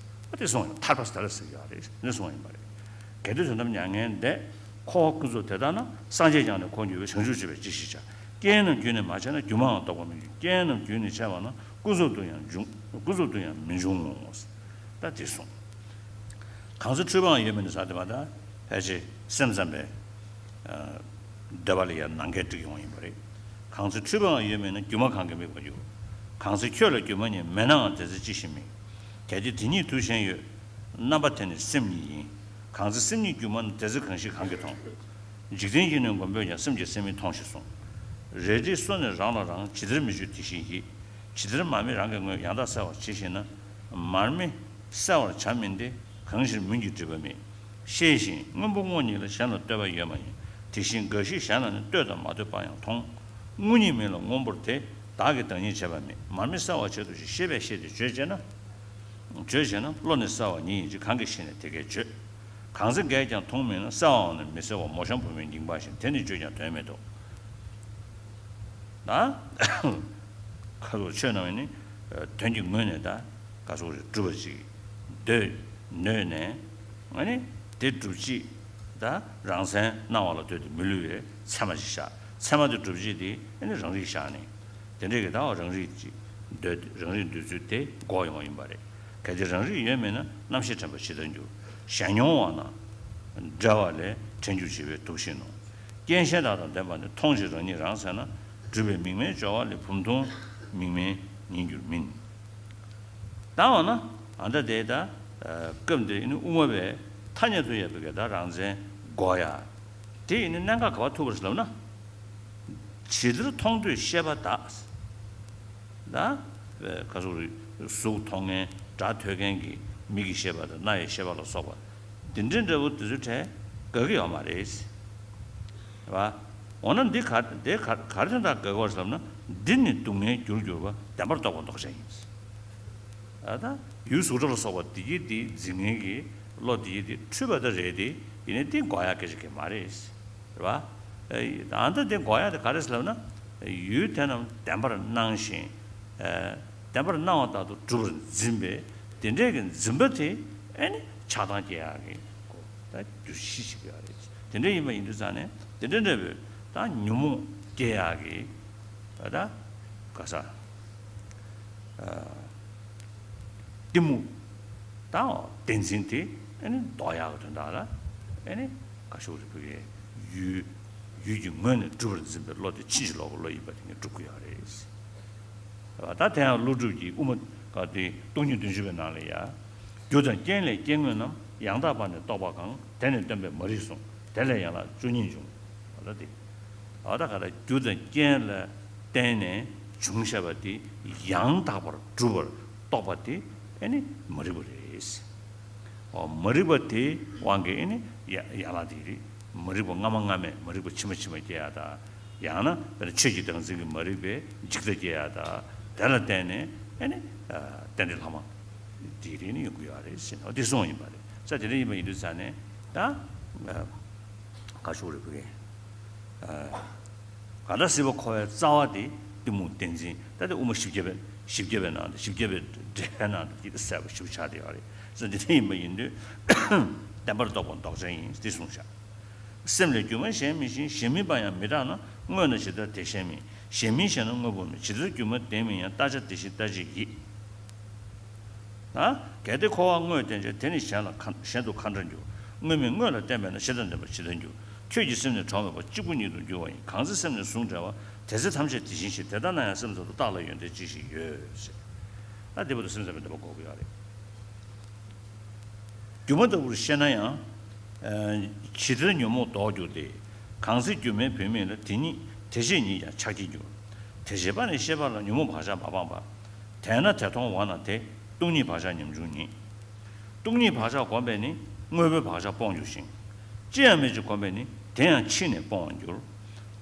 ཨ་དེ་གསུངས་ཡོད། ཐར་པ་ཟེར་དེ་ལ་ཟེར་གྱི་ཡོད་རེད། ནི་གསུངས་ཡིན་པ་རེད། གལ་ཏེ་དོན་དམ་མྱ་ངན་འདས། འཁོར་བ་ཀུན་རྫོབ་དེ་ལྟ་ན། སངས་རྒྱས་ཀྱང་ནི་འཁོར་འགྱུར་བས། བྱང་ཆུབ་སྤྱོད་པས་ཅི་ཞིག་བྱ། རྐྱེན་རྣམས་རྒྱུན་ནི་མ་ཆད་ན། སྒྱུ་མའང་ལྡོག་པར་མི་འགྱུར། རྐྱེན་རྣམས་རྒྱུན་ནི་ཆད་པ་ན། ཀུན་རྫོབ་ཏུ་ཡང་འབྱུང་། ཀུན་རྫོབ་ཏུ་ཡང་མི་འབྱུང་ངོ་། ད་དེ་གསུངས། གང་ཚེ་འཁྲུལ་པའང་ཡོད་མིན་ནི་ཟེར་དེ་མ་ད་ཕལ་ཆེར་སེམས་ཙམ་པའི་འདོད་པ་ལ་ཡང་ནང་འགལ་སྒྲིག་ཡོང་ཡིན་པ་རེད། གང་ཚེ་འཁྲུལ་པའང་ཡོད་མིན་ན། སྒྱུ་མ་གང་གིས་དམིགས་པར་འགྱུར། གང་ཚེ་ཁྱོད་ལ་སྒྱུ་མ་ཉིད། མེད་ནའང་དེ་ཚེ་ཅི་ཞིག་མིན། གལ་ཏེ་དེ་ཉིད་དུ་ཞེན་ཡོད། རྣམ་པ་དེ་ནི་སེམས་ཉིད་ཡིན། གང་ཚེ་སེམས་ཉིད་སྒྱུ་མ་ན། དེ་ཚེ་གང་ཞིག་གང་གིས་མཐོང་། འཇིག་རྟེན་གཞན་ནི་མགོན་པོས་ཀྱང་། སེམས་ཀྱིས་སེམས་མི་མཐོང་ཞེས་གསུངས། རལ་གྲིའི་སོ་ནི་རང་ལ་རང་། ཇི་ལྟར་མི་བརྗོད་དེ་བཞིན་ཡིད། ཇི་ལྟར་མར་མེ་རང་གི་ངོས། ཡང་དག་གསལ་བར་ཇི་བཞིན་ན། མར་མེ་གསལ་བར་བྱ་མིན་ཏེ། གང་ཞིག་མིན་གྱི་སྒྲིབ་པ་མེད། ཤེས་བཞིན་སྔོན་པོ་སྔོ་ཉིད་ལ། གཞན་ལ་ལྟོས་པ་ཡོད་མ་ཡིན། དེ་བཞིན་འགའ་ཞིག་གཞན་ལ་ནི། ལྟོས་དང་མ་ལྟོས་པར་ཡང་མཐོང་། སྔོ་ཉིད་མིན་ལ་སྔོན་པོར་དེ། བདག་གིས་བདག་ཉིད་བྱས་པ་མེད། མར་མེ་གསལ་བར་བྱེད་དོ་ཞེས། ཤེས་པས་ཤེས་ཏེ་བརྗོད་བྱས་ན། བརྗོད་བྱས་ན། བློ་ནི་གསལ་བ་ཉིད་ཡིན་གྱི། གང་གིས་ཤེས་ནས་དེ་སྐད་བརྗོད། གང་ཚེ་འགས་ཀྱང་མཐོང་མིན་ན། གསལ་བའང་ནི་མི་གསལ་བ། མོ་གཤམ་བུ་མོའི་འགྱིང་བག་བཞིན། དེ་ནི་བརྗོད་ཀྱང་དོན་མེད་དོ། ད་ཁ་ཐུག་ཆོས་རྣམས་ནི་དོན་གྱི་ངོས་ནས་ད་ག་སོགས་རེ་སྒྲུབ་པ་ཅིག་འདོད་ནོས་ནས། ཨ་ནི་དེ་སྒྲུབ་བྱེད་ད་རང་མཚན་སྣང་བ་ལ་ལྟོས་ཏེ་མི་བསླུ་བའི་ཚད་མ་ཞིག་བཞག་ཚད་མ་དེ་སྒྲུབ་བྱེད་དེ་ཨ་ནི་རང་རིག་བཞག་ནས། དེ་འདྲའི་གི་ད་རང་རིག་ཅིག་འདོད། རང་རིག་འདོད་ཚུལ་དེ་འགོག་ཡོང་བ་ཡིན་པ་རེད། གལ་ཏེ་རང་རིག་ཡོད་མིན་ན། རྣམ་ཤེས་དྲན་པ་ཇི་ལྟར་འགྱུར། གཞན་མྱོང་བ་ན་འབྲེལ་བ་ལས། བྲལ་འགྱུར་བྱིས་པའི་དུག་བཞིན་ནོ། རྐྱེན་གཞན་དག་དང་ལྡན་པ་ནི། མཐོང་ཞིང་རང་ཉིད་རང་ཟད་ན། སྒྲུབ་པའི་མིག་སྨན་སྦྱོར་བ་ལས། བུམ་མཐོང་མིག་སྨན་ཉིད་འགྱུར་མིན། ད་འོ་ན་ཨ་ད་དེ་ད་སྐབས་འདིར་ཨ་ནི་དབུ་མ་པའི་ཐ་སྙད་དུ་ཡོད་པའི་གི་ད་རང་མཚན་འགོག་ཡ་དེ་ཨ་ནི་གནད་འགག་ག་པར་ཐུག་པ་རེད་ལབ་ན། ཇི་ལྟར་མཐོང་ཐོས་ཤེས་པ་དག་ད་ག་སོགས་རིགས་གཟུགས་མཐོང་མཁན། སྒྲ་ཐོས་མཁན་གྱི་མིག་གི་ཤེས་པ་དང་། རྣ་ཡི་ཤེས་པ་ལ་སོགས་པ་འདི་འདྲའི་འབྲས་བུ་དེ་ཚོའི་གྲས་དགག་གི་ཡོད་མ་རེད། རེད་པ། འོ་ན་འདི་ག་འདི་ག་ག་རེ་དོན་དག་དགག་པ་རེད་ལབ་ན། འདི་ནི་སྡུག་བསྔལ་རྒྱུར་གྱུར་པ། བདེན་པར་རྟོགས་པ་ལྡོག་བྱ་ཡིན། ཨ་ད་ཡུལ་གཟུགས་སྒྲ་ལ་སོགས་པ་འདི་གྱིས་འདི་འཛིན་མཁན་གྱི་བློ་འདི་གྱིས་འདི་འཁྲུལ་པ་ད་རེད་དེ། ཡིན་ནའི་འདི་འགོག་ཡག་སྐད་ཆ་གང་ཡང་མ་རེད། རེད་པ། ཨ་ད་འདི་འགོག་ཡག་དེ་ག་རེ་ཟེར་ལབ་ན། ཡུལ་དེ་རྣམས་བདེན་པར་སྣང་ཞིང་། ཨ་བདེན་པར་སྣང་བ་ལྟར་དུ་གྲུབ་པར་འཛིན་པའི་དེ་འདྲའི་གི་འཛིན་པ་དེ་ཨ་ནི་ཆགས་སྡང་སྐྱེ་ཡག་གི་སྒོ་ད་བརྗོད་གཞི་ཞིག་ཡོད་རེད། དེ་འདྲ་ཡིན་པ་ཡིན་དུས་ཙང་ནས་དེ་འདྲ་འདྲ་བོའི་ད་ཉོན་མོངས་སྐྱེ་ཡག་གི་ད་ག་ས་ཨ་གཏི་མུག་དང་བདེན་འཛིན་དེ་ཨ་ནི་ལྡོག་ཡག་གི་དོན་དག་ལ། ཨ་ནི་ག་ཤོག་རེ་བུ་གའི་ཡུལ་ཡུལ་གྱི་ངོས་ནས་གྲུབ་པར་འཛིན་པའི་བློ་དེ་ཕྱིན་ཅི་ལོག་གི་བློ་ཡིན་པ་དེ་ངས་སྒྲུབ་ཀྱི་ཡོད་རེད། ད་དེ་ཡང་ཀླུ་སྒྲུབ་ཀྱི་དབུ་མ་ག་དེ་སྟོང་ཉིད་བདུན་ཅུ་པའི་ནང་ལ་ཡ། རྒྱུ་དང་རྐྱེན་ལས་སྐྱེ་དངོས་རྣམས། ཡང་དག་པར་ནི་རྟོགས་པ་གང་། དེ་ནི་སྟོན་པས་མ་རིག་གསུངས། དེ་ལས་ཡན་ལག་བཅུ་གཉིས་འབྱུང་། འོ་ད་དེ། འོ་ད་ག་ད་རྒྱུ་དང་རྐྱེན་ལ་བརྟེན་ནས་བྱུང་བཞག་པ་དེ་ཡང་དག་པར་གྲུབ་པར་རྟོགས་པ་དེ་ཨ་ནི་མ་རིག་པ་རེད། འོ་མ་རིག་པ་དེའི་དབང་གིས་ཨ་ནི་ཡ་ཡན་ལག་དེ་རེད། མ་རིག་པ་སྔ་མ་སྔ་མས་མ་རིག་པ་ཕྱི་མ་ཕྱི་མ་སྐྱེ་ཡག་དང་། ཡང་ན་དཔེར་ན་ཆོས་ཀྱི་བདག་འཛིན་གྱི་མ་རིག་པས་འཇིག་ལྟ་སྐྱེ་ཡག་དང་། དེ་ལ་བརྟེན་ནས་ཨ་ནི་རྟེན་འབྲེལ་ལྷག་མ་དེ་རིགས་ནི་ཡོང་གི་ཡོད་རེད་ཟེར་ནས། འོ་དེ་གསུངས་ཡིན་པ་རེད། ས་དེ་འདྲ་ཡིན་པ་ཡིན་དུས་ཙང་ནས་ད་ག་ཤོག་རེ་བུ་གའི་ག་ད་སྲིད་པ་འཁོར་བའི་རྩ་བ་དེ་གཏི་མུག་བདེན་འཛིན། ད་དེ་དབུ་མ་བཞི་བརྒྱ་པའི་བཞི་བརྒྱ་པའི་ནང་དུ་བཞི་བརྒྱ་པའི་འགྲེལ་པའི་ནང་དུ་དེ་གསལ་པོ་ཞིག་ཆགས་བསྡད་ཡོད་རེད། ས་དེ་འདྲ་ཡིན་པ་ཡིན་དུས་བདེན་པར་རྟོགས་པ་ལྡོག་བྱ་ཡིན་ཟེར་གསུངས་བཞག་སེམས་ལས་སྒྱུ་མ་གཞན་མི་ཤེས། གཞན་མིན་པ་ཡང་མི་རྟག་ན། དངོས་ན་ཇི་ལྟར་དེ་གཞན་མིན། གཞན་མིན་ཞེ་ན་དངོས་པོ་མིན། ཇི་ལྟར་སྒྱུ་མ་བདེན་མིན་ཡང་། རྟག་ཆ་དེ་བཞིན་རྟག་ཆའི་ཡིད། ན། གལ་ཏེ་འཁོར་བ་དངོས་བསྟན་ཅིང་། དེ་ནི་གཞན་ལ་ཁ་གཞན་དུ་ཁ་འདྲ་འགྱུར། དངོས་མིན་དངོས་ལ་བརྟེན་པས་ན། ཇི་ལྟར་འདོད་པ་ཇི་ལྟར་འགྱུར། ཁྱོད་ཀྱི་སེམས་ནི་གྲོགས་མེད་པ། གཅིག་པུ་ཉིད་དུ་འགྱུར་བ་ཡིན། གང་ཚེ་སེམས་ནི་ཟུང་འབྲེལ་བ། དེ་ཚེ་ཐམས་ཅད་དེ་བཞིན་ཞིག། དེ་ལྟ་ན་ཡང་སེམས་ཙམ་དུ། རྟག་ལ་ཡོན་ཏན་ཅི་ཞིག་ཡོད་ཟེར། ད་འདི་བར་དུ་སེམས་ཙམ་པའི་འདོད་པ་འགོག་གི་ཡོད་རེད། སྒྱུ་མ་ལྟ་བུར་ཤེས་ན་ཡང་། ཇི་ལྟར་ཉོན་མོངས་ལྡོག་འགྱུར་ཏེ། གང་ཚེ་སྒྱུ་མའི་བུད་མེད་ལ། དེ་ཉིད་དེ་ཤེས་ཉིད་ཀྱང་འཆར་བགྱིད་འགྱུར། དེ་བྱེད་པ་ནི་ཤེས་པ་ལ། ཉོན་མོངས་བག་ཆགས་མ་སྤངས་པ། དེས་ན་དེ་མཐོང་བ་ན་དེ། སྟོང་ཉིད་བག་ཆགས་ཉམ་ཆུང་ཉིད། སྟོང་ཉིད་བག་ཆགས་བསྒོམས་པས་ནི། དངོས་པོའི་བག་ཆགས་སྤོང་འགྱུར་ཞིང་། ཅི་ཡང་མེད་ཅིང་བསྒོམས་པས་ནི། དེ་ཡང་ཕྱིས་ནས་སྤོང་བར་འགྱུར།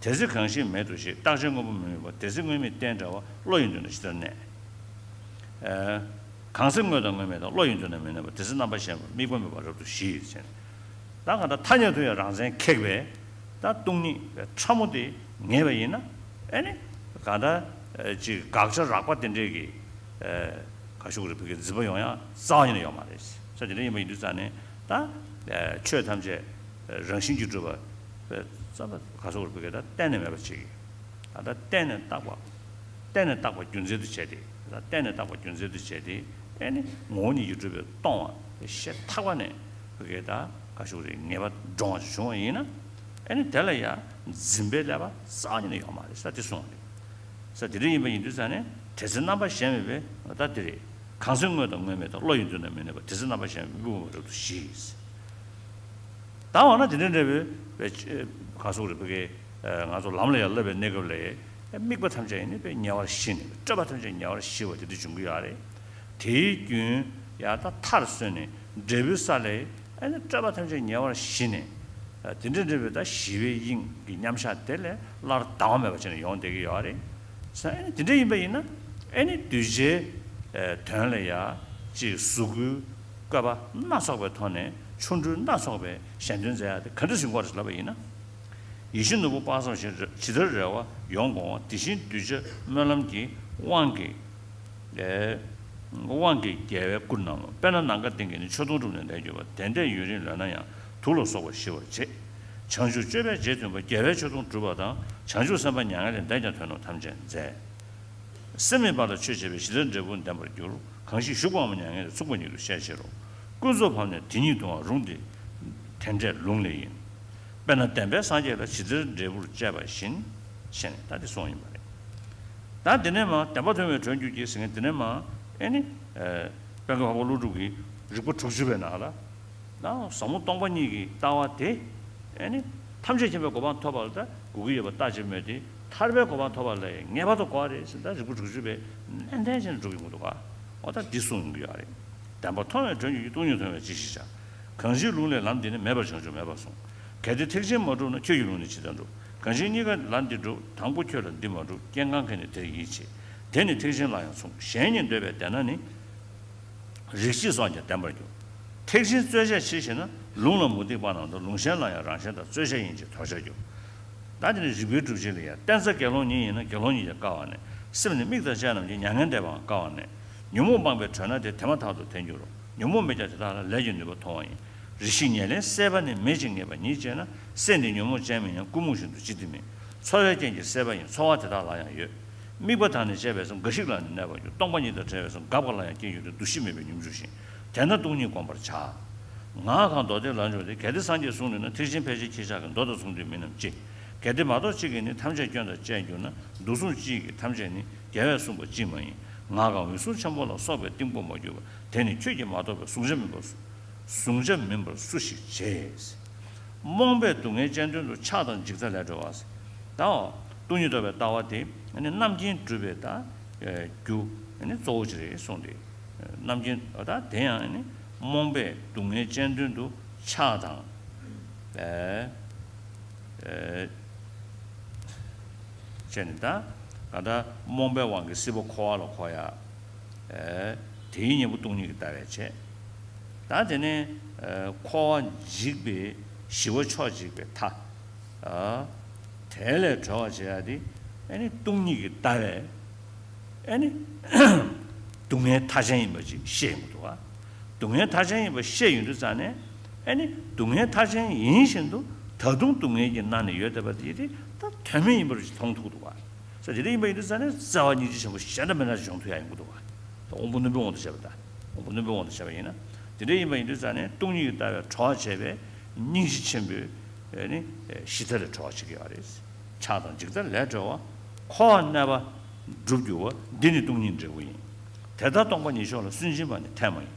དེ་ཚེ་གང་ཞིག་མེད་དོ་ཞེས། རྟག་ཆའི་དངོས་པོ་མི་དམིགས་པ། དེ་ཚེ་དངོས་མེད་རྟེན་བྲལ་བ། བློ་ཡི་མདུན་ན་ཇི་ལྟར་གནས། གང་ཚེ་དངོས་དང་དངོས་མེད་དང་། བློ་ཡི་མདུན་ན་མི་གནས་པ། དེ་ཚེ་རྣམ་པར་ཤེས་པ་དམིགས་པ་མེད་པར་རབ་ཏུ་ཞི་ཟེར། ད་གང་ལྟར་ཐ་སྙད་དུ་ཡང་རང་མཚན་ཁེགས་པའི་ད་སྟོང་ཉིད་ཕྲ་མོ་དེ་ངེས་པ་ཡིན་ན། ཨེ་ནི་གང་ལྟར་ཅིག་དགག་བྱ་རགས་པ་དེ་འདྲས་ཀྱི་ག་ཤུག་རེ་བུ་གའི་འཛིན་པ་ཡོང་ཡ་རྩ་བ་ཉིད་ནས་ཡོད་མ་རེད། ས་དེ་འདྲ་ཡིན་པ་ཡིན་དུས་ཙང་ནས་ད་ཆོས་ཐམས་ཅད་རང་བཞིན་གྱིས་གྲུབ་པ་རྩ་བ་ག་ཤུག་རེ་བུ་གའི་ད་གཏན་ནས་མེད་པ་ཅིག་ད་ལྟ་གཏན་ནས་བཏགས་པ། གཏན་ནས་བཏགས་པ་རྒྱུ་མཚན་དུ་བྱས་ཏེ། གཏན་ནས་བཏགས་པ་རྒྱུ་མཚན་དུ་བྱས་ཏེ། ཨེ་ནི་ངོ་བོ་ཉིད་ཀྱིས་གྲུབ་པའི་སྟོང་པ་ཤེས་ཐག་པ་ནས་བུ་གའི་ད་ག་ཤུག་རེ་ངེས་པ་འདྲོངས་པ་ཞིག་བྱུང་བ་ཡིན་ན། ཨེ་ནི་དེ་ལ་ཡང་འཛིན་པའི་ཀླད་པ་རྩ་བ་ཉིད་ནས་ཡོད་མ་རེད་ས་དེ་གསུངས་པ་རེད། ས་དེ་འདྲ་ཡིན་པ་ཡིན་དུས་ཙང་ནས། དེ་ཚེ་རྣམ་པ་གཞན་མེད་པའི་ད་དེ་རེད། གང་ཚེ་དངོས་དང་དངོས་མེད་དང་། བློ་ཡི་མདུན་ན་མི་གནས་པ། དེ་ཚེ་རྣམ་པ་གཞན་མེད་པའི་དབུས་མ་རབ་ཏུ་ཞི། ད་འོ་ན་དེ་འདྲ་འདྲ་བའི་བའི་གང་སོགས་རེད། བོད་ཀྱི་ང་ཚོ་ལམ་ལ་ཡར་བསླབ་པའི་གནས་སྐབས་ལ་དམིགས་པ་ཐམས་ཅད་ཡིན་ནི་བའི་ཉེ་བར་ཞི་ནས། སྤྲོས་པ་ཐམས་ཅད་ཉེ་བར་ཞི་བ་དེ་འདྲ་འབྱུང་གི་ཡོད་རེད། དེའི་རྒྱུན་ཡང་ད་མཐར་སོན་ནས་འབྲས་བུའི་ས་ལས་ཨ་ནི་སྤྲོས་པ་ཐམས་ཅད་ཉེ་བར་ཞི་ནས། དེ་འདྲ་འདྲ་བའི་ད་ཞི་བའི་དབྱིངས་ཀྱི་མཉམ་བཞག་དེ་ལས་སླར་ལྡང་བ་མེད་པ་བྱས་ནས་ཡོང་བསྡད་ཀྱི་ཡོད་རེད། ས་ཨ་ནི་དེ་འདྲ་ཡིན་པ་ཡིན་ན་ཨ་ནི་གདུལ་བྱའི་དོན་ལ་ཡ་ཅིག་གཟུགས་སྐུའི་བཀོད་པ་སྣ་ཚོགས་པའི་ཐོག་ནས་ཆོ་འཕྲུལ་སྣ་ཚོགས་པའི་གཞན་དོན་མཛད་ཡ་དེ་ག་འདྲ་ཞིག་དགོས་རེད་ལབ་པ་ཡིན་ན། ཡིད་བཞིན་ནོར་བུ་དཔག་བསམ་ཤིང་། ཇི་ལྟར་རེ་བ་ཡོངས་བསྐང་བ། དེ་བཞིན་གདུལ་བྱ་སྨོན་ལམ་གྱི་དབང་གིས། ཨེ། དབང་གིས་རྒྱལ་བའི་སྐུར་སྣང་ངོ་། དཔེར་ན་ནམ་མཁའ་ལྡིང་གིས་ནི། ཆོས་དུང་སྒྲུབ་ནས་ལས་གྱུར་པ། དེ་འདྲས་ཡུན་རིང་ལོན་ན་ཡང་། དུག་ལ་སོགས་པ་ཞི་བར་བྱེད། བྱང་ཆུབ་སྤྱོད་པའི་རྗེས་མཐུན་པ། རྒྱལ་བའི་ཆོས་དུང་སྒྲུབ་པ་དང་། བྱང་ཆུབ་སེམས་དཔའ་མྱ་ངན་ལས་འདས་ཀྱང་དོན་རྣམས་ཐམས་ཅད་མཛད། སེམས་མེད་པ་ལ་ཆོས་བྱས་པས། ཇི་ལྟར་འབྲས་བུ་ལྡན་པར་འགྱུར། གང་ཞིག་ཞུགས་པའམ་མྱ་ངན་ལས། ཚུགས་པ་ཉིད་དུ་ཤས་ཆེར་རོ། ཀུན་རྫོབ་བམ་ནི་དེ་ཉིད་དུའང་རུང་སྟེ། དེ་འདྲས་ལུང་ལས་ཡིན། དཔེར་ན་བདེན་པའི་སངས་རྒྱས་ལ། ཇི་ལྟར་འབྲས་བུར་བཅས་པ་བཞིན། ཞེས་ནས་ད་འདི་གསུངས་ཡིན་པ་རེད། ད་འདི་ནས་མ་བདེན་པ་མཐོང་བས་གྲོལ་འགྱུར་གྱི་ཟེར་མཁན་འདི་ནས་མ་ཨེ་ནི། དཔལ་མགོན་འཕགས་པ་ཀླུ་སྒྲུབ་ཀྱི་རིགས་པ་དྲུག་ཅུ་པའི་ནང་ལ། ན་ཟབ་མོ་སྟོང་པ་ཉིད་ཀྱི་ལྟ་བ་དེ། ཨེ་ནི། ཐམས་ཅད་མཁྱེན་པའི་གོ་འཕང་ཐོབ་པ་ལ་ད་དགོས་ཀྱི་ཡོད་པ་ལྟ་ཅི་སྨོས་ཏེ། ཐར་པའི་གོ་འཕང་ཐོབ་པ་ལ་ངེས་པར་དུ་དགོས་པ་རེད་ཟེར། ད་རིགས་པ་དྲུག་ཅུ་པའི་ནན་ཏན་བྱས་ནས་འགྲོ་གི་མི་འདུག་ག་འོ་ད་འདི་གསུང་ཡོང་གི་ཡོད་རེད། བདེན་པ་མཐོང་བས་གྲོལ་འགྱུར་གྱི། སྟོང་ཉིད་མཐོང་བས་ཅི་ཞིག་བྱ། གང་ཞིག་ལུང་ལས་ལམ་འདི་ནི། མེད་པར་བྱང་ཆུབ་མེད་པར་གསུངས། གལ་ཏེ་ཐེག་ཆེན་མ་གྲུབ་ན། ཁྱོད་ཀྱི་ལུང་ནི་ཇི་ལྟར་འགྲུབ། གང་ཞིག་གཉིས་ཀ་ལ་འདི་འགྲུབ། དང་པོ་ཁྱོད་ལ་འདི་མ་གྲུབ། སྐྱེ་འགག་གིས་ནི་དེར་ཡིད་ཆེས། དེ་ནི་ཐེག་ཆེན་ལ་ཡང་མཚུངས། གཞན་ཉིད་འདོད་པས་བསྡད་ན་ནི། རིགས་གཅིག་སོགས་ཀྱང་བདེན་པར་འགྱུར། ཐེག་ཆེན་རྩོལ་བྱ་ཕྱིར་ཞེ་ན། ལུང་ལ་མུ་སྟེགས་པ་རྣམས་དང་། ལུང་གཞན་ལ་ཡང་རང་གཞན་དང་། རྩོལ་བྱ་ཡིན་ཕྱིར་དོར་བྱར་འགྱུར། ད་དེ་ནི་རིགས་པའི་སྒྲུབ་བྱེད་ལ་ཡང་། བསྟན་རྩ་དགེ་སློང་ཉིད་ཡིན་ན། དགེ་སློང་ཉིད་ཀྱང་དཀའ་བ་ནས། སེམས་ནི་དམིགས་དང་བཅས་རྣམས་ཀྱིས། མྱ་ངན་འདས་པའང་དཀའ་བ་ནས། ཉོན་མོངས་སྤངས་པས་གྲོལ་ན་དེ། དེ་མ་ཐག་ཏུ་དེར་འགྱུར་རོ། ཉོན་མོངས་མེད་ཀྱང་དེ་དག་ལ། ལས་ཀྱི་ནུས་པ་མཐོང་བ་ཡིན། རེ་ཞིག་ཉེར་ལེན་སད་པ་ནི། མེད་ཅིང་ངེས་པ་ཉིད་ཅེ་ན། སད་འདི་ཉོན་མོངས་ཅན་མིན་ཡང་། ཀུན་རྨོངས་བཞིན་དུ་ཅི་སྟེ་མེད། ཚོར་བའི་རྐྱེན་གྱིས་སད་པ་ཡིན། ཚོར་བ་དེ་དག་ལ་ཡང་ཡོད། དམིགས་པ་དང་ནི་བཅས་པས་སམ། འགའ་ཞིག་ལ་ནི་གནས་པར་འགྱུར། སྟོང་པ་ཉིད་དང་བྲལ་བས་སམ། འགགས་པ་ལ་ཡང་རྐྱེན་ཡོད་དེ། འདུ་ཤེས་མེད་པའི་སྙོམས་འཇུག་བཞིན། དེས་ན་སྟོང་ཉིད་བསྒོམ་པར་བྱ། ངག་གང་མདོ་སྡེ་ལ་འཇོག་སྟེ། གལ་ཏེ་སངས་རྒྱས་གསུང་ནུས་ན། ཐེག་ཆེན་ཕལ་ཆེར་ཁྱེད་ཅག་གི། མདོ་དང་མཚུངས་ཏེ་མིན་ནམ་ཅི། གལ་ཏེ་མ་གཏོགས་གཅིག་གིས་ནི། ཐམས་ཅད་སྐྱོན་དང་བཅས་གྱུར་ན། འདུག་གསུངས་གཅིག་གིས་ཐམས་ཅད་ནི། རྒྱལ་བས་གསུངས་པ་ཅིས་མ་ཡིན། ངག་གང་འོད་སྲུང་ཆེན་པོ་ལ། སོགས་པའི་གཏིང་པོ་མ་གྱུར་པ། དེ་ནི་ཁྱོད་ཀྱིས་མ་རྟོགས་པས། གཟུང་བྱ་མིན་པར་གཟུང་བྱ་མིན་པར་སུ་ཞིག་བྱེད། རྨོངས་པས་སྡུག་བསྔལ་ཅན་དོན་དུ། ཆགས་དང་འཇིག་ལྟ་ལས་གྲོལ་བ། ད་སྟོང་ཉིད་རྟོགས་པའི་ལྟ་བ་དེ་ནི་རྣམ་མཁྱེན་སྒྲུབ་པའི་ད་རྒྱུ་ནི་གཙོ་བོ་ཅིག་རེད་གསུངས་ཏེ། རྣམ་མཁྱེན་ད་དེ་ཡང་ནི་རྨོངས་པས་སྡུག་བསྔལ་ཅན་དོན་དུ་ཆགས་དང་། བྱས་ནས་ད་ག་ད་རྨོངས་པའི་དབང་གིས་སྲིད་པ་འཁོར་བ་ལ་འཁོར་ཡ། དེའི་གཉེན་པོ་སྟོང་ཉིད་ཀྱི་ལྟ་བས་བྱས། ད་དེ་ནས་འཁོར་བ་འཇིག་པའི་ཞི་བ་ཕྱོགས་འཇིག་པའི་མཐའ། དེ་ལས་གྲོལ་བར་བྱེད་ཡ་དེ་ཨ་ནི་སྟོང་ཉིད་ཀྱི་ལྟ་བས་ཨ་ནི་སྡུག་བསྔལ་མཐའ་ཅན་ཡིན་པ་ཅིག་ཤེས་ཡོང་གི་འདུག་བ། སྡུག་བསྔལ་མཐའ་ཅན་ཡིན་པ་ཤེས་ཡོང་དུས་ཙང་ནས་ཨ་ནི་སྡུག་བསྔལ་མཐའ་ཅན་ཡིན་བཞིན་དུ་ད་དུང་སྡུག་བསྔལ་གྱི་ནང་ནས་ཡོད་བསྡད་པ་དེ་དེ་ད་དོན་མེད་ཡིན་པར་ཅིག་མཐོང་ཐུབ་འདུག་བ། ས་དེ་འདྲ་ཡིན་པ་ཡིན་དུས་ཙང་ནས་བརྩེ་བ་སྙིང་རྗེ་ཆེན་པོ་གཞན་དང་མི་འདྲ་འབྱུང་ཐུབ་ཡ་ཡོང་གི་འདུག་བ། དབང་པོ་རྣོན་པོའི་དབང་དུ་བྱས་པ་དང་། དབང་པོ་རྣོན་པོའི་དབང་དུ་བྱས་པ་ཡིན་ན། དེ་འདྲ་ཡིན་པ་ཡིན་དུས་ཙང་ནས་སྟོང་ཉིད་ཀྱི་ལྟ་བས་གྲོལ་བར་བྱེད་པའི་སྙིང་རྗེ་ཆེན་པོའི་ནི་ཞི་མཐའ་ལས་གྲོལ་བ་བྱེད་ཀྱི་ཡོད་རེད། ཆགས་དང་འཇིག་ལྟ་ལས་གྲོལ་བ། འཁོར་བར་གནས་པ་འགྲུབ་འགྱུར་བ། འདི་ནི་སྟོང་ཉིད་འབྲས་བུ་ཡིན། དེ་ལྟར་སྟོང་པ་ཉིད་མཆོག་ལ། སུན་འབྱིན་པ་ནི་ཐེག་མ་ཡིན།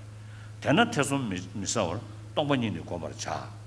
དེས་ན་ཐེ་ཚོམ་མི་མི་ཟ་བར། སྟོང་པ་ཉིད་ནི་བསྒོམ་པར་བྱ།